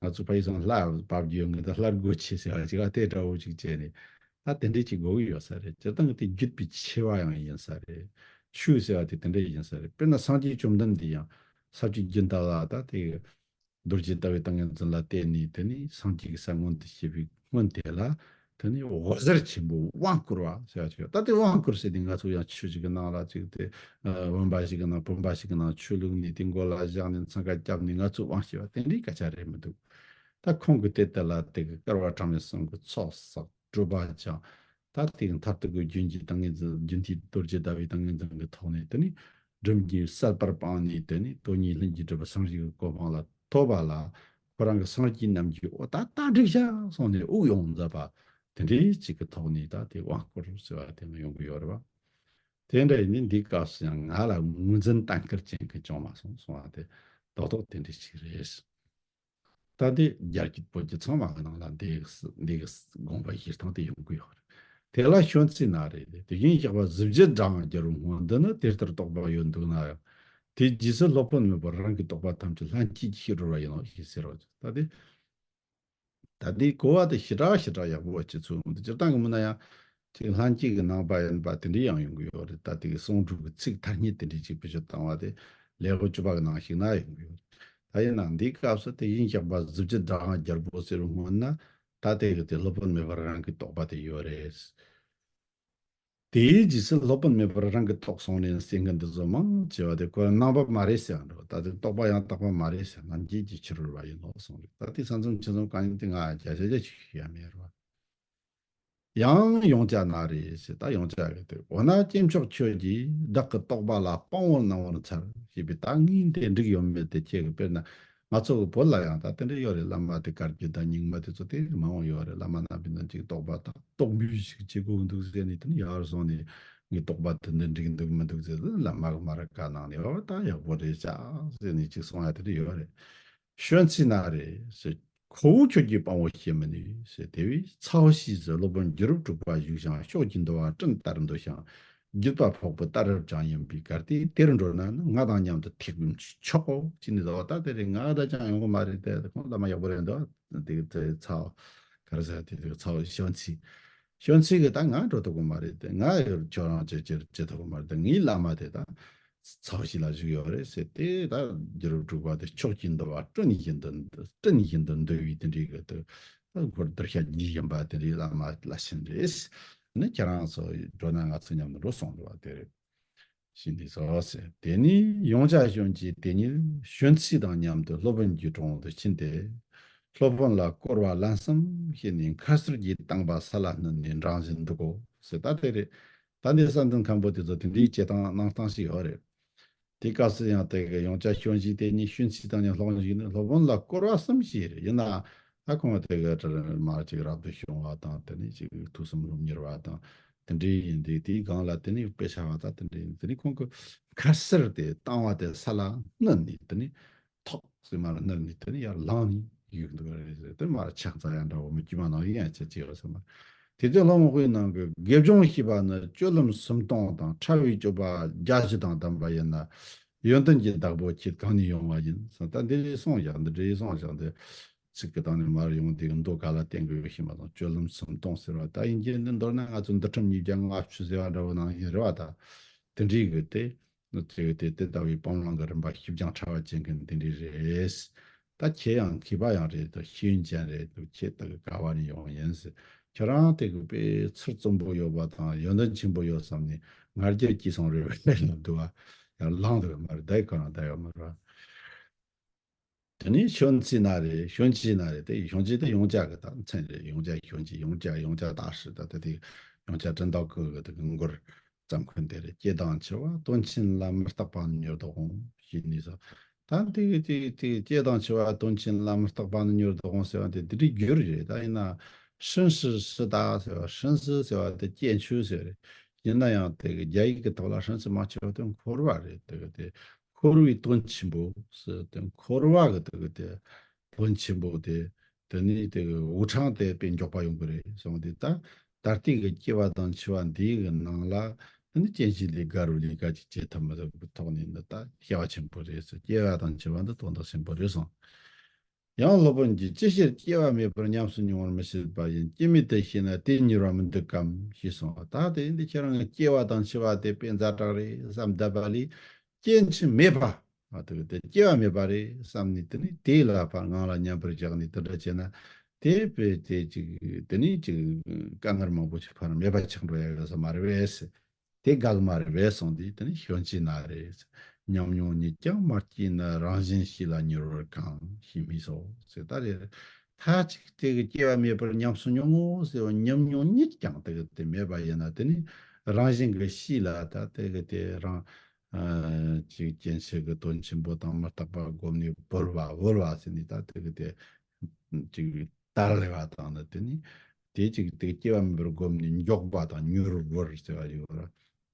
ང་ཚོ་ཕ་ཡི་སང་ལྷ་བབས་རྒྱུ་ཡོད་ངེས་ད་ལྷར་དགོད་ཆེ་ཟེར་བ་ཅིག་ཨ་དེ་འདྲ་བོ་ཅིག་བྱས་ནས། ད་དེ་འདྲས་ཅིག་དགོས་ཀྱི་ཡོད་ས་རེད། སྤྱིར་བཏང་གི་དེ་བརྒྱུད་པའི་ཆེ་བ་ཡང་ཡིན་ས་རེད། ཆོས་ཟེར་བ་དེ་དེ་འདྲས་ཡིན་ས་རེད། དཔེར་ན་སངས་རྒྱས་བཅོམ་ལྡན་འདས་ཡང་ས་བཅུ་བདུན་ལྟ་བ་ད་དེ་རྡོ་རྗེ་ལྟ་བུའི་ཏིང་ངེ་འཛིན་ལ་བརྟེན་ནས་དེ་ནས་སངས་རྒྱས་ཀྱི་ས་མངོན་དུ་བྱེད་པའི་སྔོན་དེ་ལ། དེ་ནས་འོད་ཟེར་ཆེན་པོ་དབང་བསྐུར་བ་ཟེར་བ་ཅིག་ཡོད། ད་དེ་དབང་བསྐུར་ཟེར་དུས་ང་ཚོ་ཡང་ཆོས་ཅིག་གི་ནང་ལ་ཅིག་དེ་ཨ་བུམ་པ་ཞིག་གི་ནང་བུམ་པ་ཞིག་གི་ནང་ཆུ་བླུགས་ནས་དེ་མགོ་ལ་བཞག་ནས་འཚང་ཁ་བརྒྱབ་ནས་ང་ཚོས་དབང་བྱས་པ་དེ་འདྲའི་སྐད་ཆ་རེད་མི་འདུག་ད་ཁོང་གིས་དེ་ལྟར་ལ་དེ་གི་བསྐལ་པ་གྲངས་མེད་གསུམ་གྱི་ཚོགས་བསགས་སྒྲུབ་པ་སྦྱངས། ད་དེ་གི་མཐར་ཐུག་གི་རྒྱུན་གྱི་ཏིང་ངེ་འཛིན། རྒྱུན་མཐའི་རྡོ་རྗེ་ལྟ་བུའི་ཏིང་ངེ་འཛིན་གྱི་ཐོག་ནས་དེ་ནི་སྒྲིབ་གཉིས་གསལ་བར་སྤངས་ནས། དེ་ནི་དོན་གཉིས་ལྷུན་གྱིས་གྲུབ་པའི་སངས་རྒྱས་ཀྱི་གོ་འཕང་ལ་ཐོབ་པ་ལ། ཁོ་རང་གི་སངས་རྒྱས་རྣམས་ཀྱིས་འོ་ད་ད་འགྲིག་བཞག་གསུངས་ནས་དབུགས་ཡོངས་མཛད་པ་དེ་འདྲའི་ཅིག་གི་ཐོག་ནས་ད་དེ་དབང་བསྐུར་ཟེར་བ་དེ་ཡོང་གི་ཡོད་རེད་བ། དེ་འདྲ་ཡིན་ནི་འདིའི་སྐབས་སུ་ཡང་ང་ལ་ངོས་འཛིན་གཏན་འཁེལ་ཅན་གྱི་བྱུང་མ་སོང་གསུང་བ་དེ་རྡོག་རྡོག་དེ་འདྲ་ཞིག་རེད། ད་ལྟའི་རྒྱ་སྐྱེད་བོད་སྐྱེད་ཚང་མ་གི་ནང་ལ་འདི་གི་འདི་གི་དགོངས་པ་བཞེས་སྟངས་དེ་ཡོང་གི་ཡོད་རེད། དེ་ལ་ཤོན་ཙི་ན་རེ། དེ་བཞིན་གཤེགས་པ་གཟི་བརྗིད་སྒྲ་དབྱངས་རྒྱལ་པོའི་སྔོན་འདི་ནི། དེ་ལྟར་རྟོགས་པ་ཡོད་འདུག་ན་ཡང་། དེའི་རྗེས་སུ་སློབ་དཔོན་མེད་པར་རང་གིས་རྟོགས་པ་ཐམས་ཅད་ལྷན་སྐྱེས་ཀྱིས་ཤེས་རུང་བ་ཡིན་ནོ་ཞེས་ཟེར་རོ། ད་དེ་ད་དེའི་གོ་བ་དེ་ཞེ་དྲག་ཞེ་དྲག་ཡག་པོ་བ་ཅིག་ཚུལ་འདི་སྤྱིར་བཏང་གི་མིན་ན་ཡང་ཅིག་ལྷན་སྐྱེས་ཀྱི་ནང་པ་ཡིན་པ་དེ་འདྲའི་ཡང་ཡོང་གི་ཡོད་རེད། ད་དེ་གི་གསུང་སྒྲོས་ཀྱི་ཚིག་ཐ་སྙད་དེ་འདྲའི་ཅིག་བེད་སྤྱོད་བཏང་བ་དེ་ལེའུ་བཅུ་པ་གི་ནང་ཞིག་ན་ཡོང་གི་ཡོད། ད་ཡིན་ནའང་འདིའི་སྐབས་སུ་དེ་བཞིན་གཤེགས་པ་གཟི་བརྗིད་སྒྲ་དབྱངས་རྒྱལ་པོ་ཟེར་བའི་སྔོན་ན་ད་དེ་གི་དེ་སློབ་དཔོན་མེད་པར་རང་གིས་རྟོགས་པ་དེ་ཡོད་རེད། དེའི་རྗེས་སུ་སློབ་དཔོན་མེད་པར་རང་གིས་རྟོགས་སོང་ནས་ཟེར་མཁན་འདི་ཚོ་མང་ཆེ་བ་དེ་ཁོ་སྣང་བ་མ་རེད་ཟེར་ཡང་འགྲོ། ད་དེ་རྟོགས་པ་ཡང་དག་པ་མ་རེད་ཟེར། ལྷན་སྐྱེས་ཀྱིས་ཤེས་རུང་བ་ཡིན་ནོ་གསུངས་རེད། ད་དེ་ས་མཚམས་ཆ་མཚམས་གང་ཡིན་དེ་ང་བརྒྱ་ཆ་བརྒྱ་ཞིག་ཤེས་ཡ་མེད་རེད་བ། ཡང་ཡོངས་གྲགས་ན་རེ་ཞེས། ད་ཡོངས་གྲགས་ཀྱི་དེ། འོ་ན་སྐྱེས་མཆོག་ཁྱོད་ཀྱིས་བདག་གི་རྟོགས་པ་ལ་དཔང་པོ་གནང་བར་འཚལ་ཞེས་པའི། ད་ངས་དེ་འགྲིག་ཡོད་མེད་དེ་ཁྱེད་ཀྱིས། དཔེར་ན་ང་ཚོ་གི་བོད་ལ་ཡང་ད་དེ་འདྲ་ཡོད་རེད། བླ་མ་དེ་བཀའ་བརྒྱུད་དང་རྙིང་མ་དེ་ཚོ་དེ་མང་བོ་ཡོད་རེད། བླ་མ་རྣམ་པའི་ནང་གཅིག་རྟོགས་པ་དང་རྟོགས་འབུལ་ཞིག་བྱེད་དགོས་འདུག་ཟེར་ནས། དེ་ནས་ཡར་སོང་ནས་ངའི་རྟོགས་པ་དེ་འདི་འགྲིག་འདུག་མི་འདུག་ཟེར། བླ་མ་གི་མར་བཀའ་གནང་ནས། འོ་ད་ཡག་པོ་རེད་ཤག་ཟེར་ནས་གཅིག་གསུང་ཡ་དེ་འདྲ་ཡོད་རེད། ཤོན་ཙི་ན་རེ་ཟེར། ཁོ་བོ་ཁྱོད་ཀྱིས་དཔང་པོ་བྱེད་མི་ནུས་ཟེར། དེ་བས་ཚ་བོ་ཤེས་ཟེར། སློབ་དཔོན་རྒྱུད་རབས་དྲུག་པ་བཞུགས་ཤིང་། ཕྱོགས་ཀྱི་འདུལ་བ་སྤྲིན་ལྟར་འདུ་ཞིང་། བརྒྱུད་པ་འཕགས་པའི་གཏད་རབས་ཀྱང་ཡིན་པའི་གལ་ཏེ་དེར་འགྲོ་ན་ནི། ང་དང་མཉམ་དུ་ཐེག་པའི་མཆོག་གོ་ཅི་ནས་བཟོ་བ། ད་དེ་རེད། ང་ད་ཅང་ཡོང་གི་མ་རེད། དེ་ཁོང་བླ་མ་ཡག་པོ་རེད་འདུག་དེ་དེ་ཚ་བོ་ག་རེ་ཟེར། དེ་དེ་ཚ་བོ་ཤོན་ཙི། ཤོན་ཙི་གིས་ད་ང་འགྲོ་ཐུབ་གི་མ་རེད། དེ་ང་ཁྱོད་རང་བྱེད་བྱེད་བྱེད་ཐུབ་གི་མ་རེད། དེ་ངའི་བླ་མ་དེ་ད་ཚ་བོ་ཞིག་ལ་བཞུགས་ཡོད་རེད་ཟེར། དེ་ད་རྒྱུད་རབས་དྲུག་པ་དེ་ཕྱོགས་ཀྱི་འདུལ་བ་སྤྲིན་བཞིན་དུ་སྤྲིན་བཞིན་དུ་འདུལ་བའི་དེ་འདྲའི་གི་དེ་ད་སྒོར་གདུལ་བྱ་རྒྱུད་ཡིན་པ་དེ་འདྲའི་བླ་མ་བླ་ཆེན་རེད། ནི་ཁྱེད་རང་ཚོ་འགྲོ་ན་ང་ཚོ་མཉམ་དུ་འགྲོ་གསུངས་འདུག་བ། དེ་རེད། ཤིན་ཏུ་ཟོ་ཟེར། དེ་ནས་ཡོངས་གྲགས་ཤོན་ཙི་དེ་ཉིད་ཤོན་ཙི་དང་མཉམ་དུ་སློབ་དཔོན་གྱི་དྲུང་དུ་ཕྱིན་ཏེ། སློབ་དཔོན་ལ་བསྐོར་བ་ལན་གསུམ་བྱས་ནས་མཁར་གསར་གྱི་བཏིང་པ་ས་ལ་བསྣུན་ནས་འབྲང་བཞིན་འདུག་གོ་ཟེར། ད་དེ་རེད། ད་འདི་བསམ་གཏན་མཁན་པོ་དེ་ཚོ་དེ་འདྲའི་བྱེད་སྟངས་གནང་སྟངས་ཤིག་ཡོད་རེད། དེ་སྐབས་སུ་ཡང་དེ་གི་ཡོངས་གྲགས་ཤོན་ཙི་དེ་ཉིད་ཤོན་ཙི་དང་ཉིད་སློབ་དཔོན་ཞིག་ནི། སློབ་དཔོན་ལ་བསྐོར་བ་གསུམ་བྱས་རེད། ཡིན་ནའང་ད་ཁོང་དེ་གི་མར་ཅིག་རབ་ཏུ་བྱུང་བ་དང་། དེ་ནས་ཅིག་ཐོས་བསམ་སློབ་གཉེར་བ་དང་། དེ་འདྲའི་ཡིན་དུས་དེའི་སྒང་ལ་དེ་ནས་དཔེ་ཆ་བ་དང་དེ་འདྲའི་ཡིན། དེ་ནས་ཁོང་གི་མཁར་གསར་དེ་བཏིང་བ་དེ་ས་ལ་བསྣུན་ནས། དེ་ནས་ཐོག་ཟེར་མར་བསྣུན་ནས་དེ་ནས་ཡར་ལངས་ནས་བཞུགས་འདུག་རེད་ཟེར། དེ་མར་ཕྱག་འཚལ་ཡ་འདྲ་བོ་མི་དཀྱུས་མ་ནང་བཞིན་ཡང་བྱེད་ཀྱི་ཡོད་ཟེར་མར། དེ་དུས་སློབ་དཔོན་ནང་གི་དགེ་སྦྱོང་ཞེས་པ་ནི་སྤྱོད་ལམ་སུམ་སྟོང་དང་ཕྲ་བའི་སྤྱོད་པ་བརྒྱད་ཅུ་དང་ལྡན་པ་ཡིན་ན། ཡོན་ཏན་གྱི་བདག་པོ་ཁྱེད་གང་ནས་ཡོང་བ་ཡིན་གསུངས། ད་འདི་རེ་གསུངས་བཞག་འདི་རེ་གསུངས་བཞག་འདི། ཚིག་གི་སྟེང་ནས་མར་ཡོང་དེ་གི་མདོ་ག་ལ་བསྟན་དགོས་ཡོད་ཤེས་མ་སོང་། སྤྱོད་ལམ་སུམ་སྟོང་ཟེར་བ་ད་ཡིན་གྱི། འདི་མདོར་ན་ང་ཚོ་འདུལ་ཁྲིམས་ཉིས་བརྒྱ་ལྔ་བཅུ་ཟེར་བ་འདྲ་བོ་ནང་བཞིན་རེད་བ། ད་དེ་འདྲའི་གི་དེ་ནི་དེ་གི་དེ་དེ་ལྟ་བུའི་སྤང་བླང་གི་རིམ་པ་ཞིབ་ཅིང་ཕྲ་བ་ཅན་གི་དེ་འདྲའི་རེད། ད་ཁྱེད་ཡང་མཁས་པ་ཡང་རེད། ད་ཤེས་ཡོན་ཅན་རེད། ད་ཁྱེད་ད་གི་ག་བ་ནས་ཡོང་བ་ཡིན་ཟེར། ཁྱེད་རང་དེ་གི་དཔེ་ཚུལ་རྩོམ་པོ་ཡོད་པ་དང་ཡོན་ཏན་ཆེན་པོ་ཡོད་བསམ་ནས་ང་རྒྱལ་སྐྱེས་སོང་རེད་བས་ལབ་འདུག་བ། ཡང་ལངས་འདུག་མ་རེད། ད་ཡི་ཁོ་རང་ད་ཡོད་མ་རེད་བ། དེ་ནས་ཤོན་ཙི་ན་རེ། ཤོན་ཙི་ན་རེ། དེ་ཤོན་ཙི་དེ་ཡོངས་གྲགས་ཀྱི་ད་མཚན་རེད། ཡོངས་གྲགས་ཤོན་ཙི། ཡོངས་གྲགས་ཡོངས་གྲགས་ད་ཧྲི་ད་དེ་དེ་ཡོངས་གྲགས་ཀྲིན་ཏའོ་ཀུའོ་གི་དེ་གི་མགུར་ཙམ་ཁོན་དེ་རེད། སྐྱེ་དང་འཆི་བ་དོན་ཆེན་ལ་མི་རྟག་པ་ནི་མྱུར་དུ་འོང་ཞེས་ནས་སོ། ད་དེ་དེ་དེ་སྐྱེ་དང་འཆི་བ་དོན་ཆེན་ལ་མི་རྟག་པ་ནི་མྱུར་དུ་འོང་ཟེར་བ་དེ་དེ་འདྲའི་རྒྱུ་རེད། ད་ཡིན་ན་ཧྲིན་ཧྲི་ཧྲི་ད་ཟེར་བ། ཧྲིན་ཧྲི་ཟེར་བ་དེ་སྐྱེ་འཆི་ཟེར་རེད། ཡིན་ན་ཡང་དེ་གི་རྒྱ་ཡིག་གི་ཐོག་ལ་ཧྲིན་ཧྲི་མ་འཆི་བ་དེ་འཁོར་བ་རེད། དེ་གི་དེ་འཁོར་བའི་དོན་ཆེན་པོ་ཟེར་དེ། འཁོར་བ་གི་དེ་གི་དེ་དོན་ཆེན་པོ་དེ། དེ་ནས་དེ་གི་འུ་ཕྲེང་དེ་དཔེ་མགྱོགས་པ་ཡོང་གི་རེད་གསུངས་ཏེ། ད་ད་ལྟའི་གི་སྐྱེ་བ་དང་འཆི་བ་འདིའི་གི་ནང་ལ་དེ་ནི་རྐྱེན་གཞི་ལས་དགར་བའི་ལས་ཀ་ཅིག་བྱེད་ཐུབ་མི་ཐུབ་གི་ཐོག་ནས་འདི་ད་བྱ་བ་ཆེན་པོ་རེད་ཟེར། སྐྱེ་བ་དང་འཆི་བ་འདི་དོན་དག་ཆེན་པོ་རེད་གསུངས། ཡང་སློབ་དཔོན་གྱིས། ཅི་ཕྱིར་སྐྱེ་བ་མེད་པར་ཉམས་སུ་མྱོང་བར་མི་བྱེད་པ་ཡིན། སྐྱེ་མེད་དུ་ཤེས་ན་དེ་མྱུར་བར་མི་འདུག་གམ་ཞེས་གསུངས་པ། ད་དེ་འདི་ཁྱེད་རང་གི་སྐྱེ་བ་དང་འཆི་བ་དེ་དཔེ་ཛ་དྲག་རེད་བསམ་བསྡད་པ་ལས། སྐྱེ་འཆི་མེད་པ། ཨ་དེ་དེ་སྐྱེ་བ་མེད་པ་རེད་བསམ་ནས། དེ་ནི་དེ་ལ་ཕར་ངང་ལ་མཉམ་པར་བཞག་ནས་དེ་འདྲ་བྱས་ན། དེ་དཔེ་དེ་ཅིག་དེ་ནི་ཅིག་དཀའ་ངལ་མང་པོ་ཞིག་ཕར་མེད་པ་ཆགས་འགྲོ་ཡ་ཡོད་ས་མ་རེད་པས། དེ་ག་ལ་མ་རེད་པས་གསུངས་ཏེ། དེ་ནི་སྐྱོན་ཅི་ན་རེ། ཉམས་མྱོང་ཉིད་ཀྱང་མ་སྐྱེས་ན། རང་བཞིན་གཤིས་ལ་མྱུར་བར་གང་ཞེས་སྨྲས་སོ་ཟེར། ད་རེ་མཐའ་གཅིག་དེ་གི་སྐྱེ་བ་མེད་པར་ཉམས་སུ་མྱོང་ངོ་ཟེར་བ། ཉམས་མྱོང་ཉིད་ཀྱང་དེ་གི་དེ་མེད་པ་ཡིན་ན། དེ་ནི་རང་བཞིན་གྱི་གཤིས་ལ་ད་དེ་གི་དེ་རང་ཨ་ཅིག་སྐྱེ་འཆི་གི་དོན་ཆེན་པོ་དང་མི་རྟག་པ་བསྒོམས་ནས་བོར་བ་བོར་བ་ཟེར་ནས། ད་དེ་གི་དེ་ཅིག་དར་ལེ་བ་དང་ནི། དེ་ནི་དེ་ཅིག་དེ་སྐྱེ་བ་མེད་པར་བསྒོམས་ནས་མགྱོགས་པ་དང་མྱུར་བོར་ཟེར་བ་ཡོད་ར།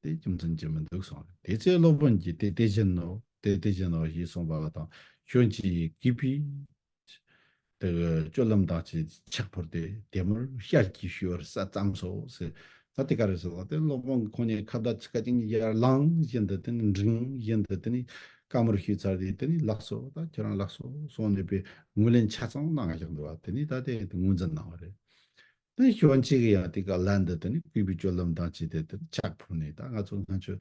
དེ་རྒྱུ་མཚན་ཅི་མི་འདུག་གསུངས། དེ་ཚེ་སློབ་དཔོན་གྱིས། དེ་དེ་བཞིན་ནོ། དེ་དེ་བཞིན་ནོ་ཞེས་གསུངས་པ་དང་། ཁྱོད་ཀྱིས་གུས་པས་དེ་གི་སྤྱོད་ལམ་དང་བཅས་ཕྱག་ཕུལ་ཏེ། དེ་མུར་ཞལ་གྱིས་ཞུ་བར་ས་ཙམ་སོ་ཟེར། ད་དེ་ག་རེ་ཟེར་བ་དེ། སློབ་དཔོན་ཁོང་ཉིད་ཁ་བརྡ་ཚིག་ཁ་ཅིག་ཡར་ལངས་བཞིན་དུ། དེ་ནི་འབྲིང་བཞིན་དུ། དེ་ནི་བཀའ་མོལ་ཞུས་ཚར་ཏེ། དེ་ནི་ལགས་སོ། ད་ཁྱེད་རང་ལགས་སོ་གསུངས་ནས་པའི་ངོས་ལེན་ཆ་ཚང་གནང་བཞག་འདུག་བ། དེ་ནི་ད་དེ་ངོས་འཛིན་གནང་བ་རེད། དེ་ནི་སྐྱོན་ཅི་གི་ཡང་དེ་ག་ལན་འདི། དེ་ནི་གུས་པའི་སྤྱོད་ལམ་དང་བཅས་ཏེ་དེ་ཕྱག་ཕུལ་ནས། ད་ང་ཚོ་སྔ་ཆོས་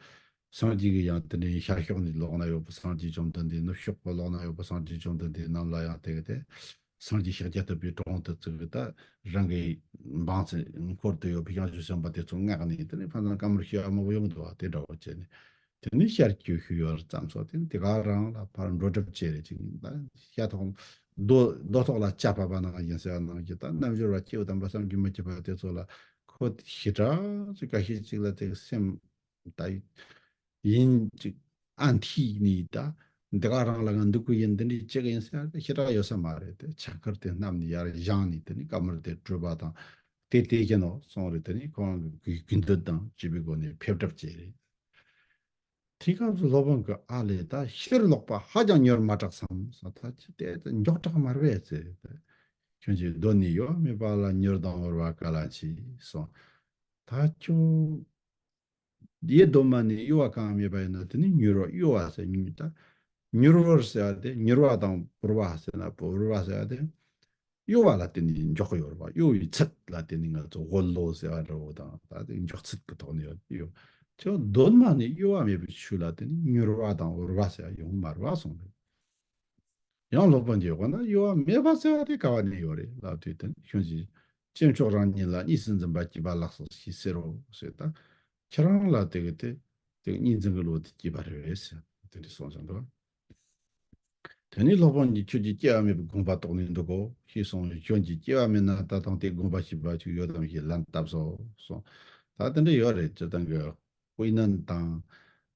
སངས་རྒྱས་ཀྱི་ཡང་དེ་ནི་ཤར་ཕྱོགས་ནས་ལོག་ན་ཡོད་པ། སངས་རྒྱས་བཅོམ་ལྡན་འདས། ནུབ་ཕྱོགས་པ་ལོག་ན་ཡོད་པ། སངས་རྒྱས་བཅོམ་ལྡན་འདས་རྣམས་ལ་ཡང་དེ་གི་དེ་སངས་རྒྱས་ཤཱཀྱ་ཐུབ་པའི་དྲུང་དུ་བཙུགས་ཏེ། ད་རང་གི་འབངས་ཚོ་འཁོར་དུ་ཡོད་པའི་བྱང་ཆུབ་སེམས་དཔའ་དེ་ཚོ་མངགས་ནས། དེ་ནི་ཕན་ཚུན་བཀའ་མོལ་བྱེད་ཡ་མང་པོ་ཡོང་འདུག་བ། དེ་འདྲ་བོ་བྱས་ནས། དེ་ནས་ཞལ་གྱིས་ཞུ་བར་ཙམ་སོགས། དེ་ནི་དེ་ག་རང་ལ་ཕར་འགྲོ་གྲབས་བྱས་རེ་ཅིག། ད་ཤ་ཐོག་རྡོ་རྡོ་ཐོག་ལ་ལྕགས་ཕབ་པ་ནང་བཞིན་ཟེར་བ་ནང་བཞིན། ད་རྣལ་འབྱོར་པ་སྐྱེས་བུ་དམ་པ་བསམ་གྱིས་མི་ཁྱབ་པ་དེ་ཚོ་ལ་ཁོ་ཞེ་དྲག་ཅིག་འགའ་ཤས་ཅིག་ལ་དེ་སེམས་ད་ཡིན་ཅིག་ཨ་འཐིས་ནས། ད་འདི་ག་རང་ལ་ང་འདུག་གི་ཡིན། འདི་འདྲའི་ཅིག་ཡིན་ཟེར་ཡ་དེ་ཞེ་དྲག་ཡོད་ས་མ་རེད། དེ་ཕྱག་འཁར་དེ་བསྣམས་ནས་ཡར་བཞེངས་ནས། དེ་ནི་བཀའ་མོལ་དེ་གྲུབ་པ་དང་། དེ་དེ་བཞིན་ནོ་གསུངས་རེད། དེ་ནི་ཁོ་རང་གི་གུས་འདུད་དང་བཅས་པའི་སྒོ་ནས་ཕེབས་གྲབས་བྱས་རེད། དེ་སྐབས་སུ་སློབ་དཔོན་གྱིས། ཨ་ལས། ད་ཕྱིར་ལོག་པ་ཧ་ཅང་མྱུར་མ་དྲགས་སམ་ཟེར། ད་ཅི་དེ་མགྱོགས་དྲགས་མ་རེད་པས་ཟེར། ཁྱོད་ཀྱིས་གདོད་ནས་ཡོད་མེད་པ་ལ་མྱུར་དང་བུར་བ་ག་ལ་མཆིས་གསུངས། ད་ཁྱོད་ཡེ་གདོད་མ་ནས་གཡོ་བ་གང་ཡང་མེད་པ་ཡིན་ན། དེ་ནི་མྱུར་བ་གཡོ་བ་ཟེར། མྱུར་ད་མྱུར་བུར་ཟེར་བ་དེ། མྱུར་བ་དང་བུར་བ་ཟེར་ན། བུར་བ་ཟེར་བ་དེ། གཡོ་བ་ལ་བརྟེན་ནས་མགྱོགས་ཡོད་རེད་པ། གཡོ་བའི་ཚད་ལ་བརྟེན་ནས་ང་ཚོ་དབུལ་ལོ་ཟེར་བ་འདྲ་བོ་དང་། ད་དེ་མགྱོགས་ཚད་ཀྱི་ཐོག་ནས་ཡོད་ཡོད། ཁྱོད་གདོད་མ་ནས་གཡོ་བ་མེད་པའི་ཆོས་ལ་བརྟེན་ནས་མྱུར་བ་དང་བུར་བ་ཟེར་བ་ཡོང་མ་རེད་པ་གསུངས་རེད། ཡང་སློབ་དཔོན་གྱིས། འོ་ན་གཡོ་བ་མེད་པ་ཟེར་བ་དེ་ག་བ་ནས་ཡོད་རེད་ལབ་དུས། དེ་ནི་ཁྱོད་ཀྱིས་སྐྱེ་མཆོག་རང་ཉིད་ལ་གཉིས་སུ་འཛིན་པ་སྐྱེས་པ་ལགས་སོ་ཞེས་ཟེར་རོ་ཟེར། ད་ཁྱེད་རང་ལ་དེ་གི་དེ་དེ་གི་གཉིས་འཛིན་གྱི་བློ་དེ་སྐྱེས་པ་རེད་ཟེར། དེ་འདྲ་གསུངས་ཀྱང་འདུག། དེ་ནས་སློབ་དཔོན་གྱིས། ཁྱོད་ཀྱིས་སྐྱེ་བ་མེད་པའི་དགོངས་པ་རྟོགས་ནས་འདུག་གོ་ཞེས་གསུངས། ཁྱོད་ཀྱིས་སྐྱེ་བ་མེད་ན་ད་དུང་དེའི་དགོངས་པ་ཞེས་པ་ཅིག་ཡོད་དམ་ཞེས་ལན་བཏབ་སོ་གསུངས། ད་དེ་འདྲ་ཡོད་རེད། སྤྱིར་བཏང་གི་དཔེར་ན་དང་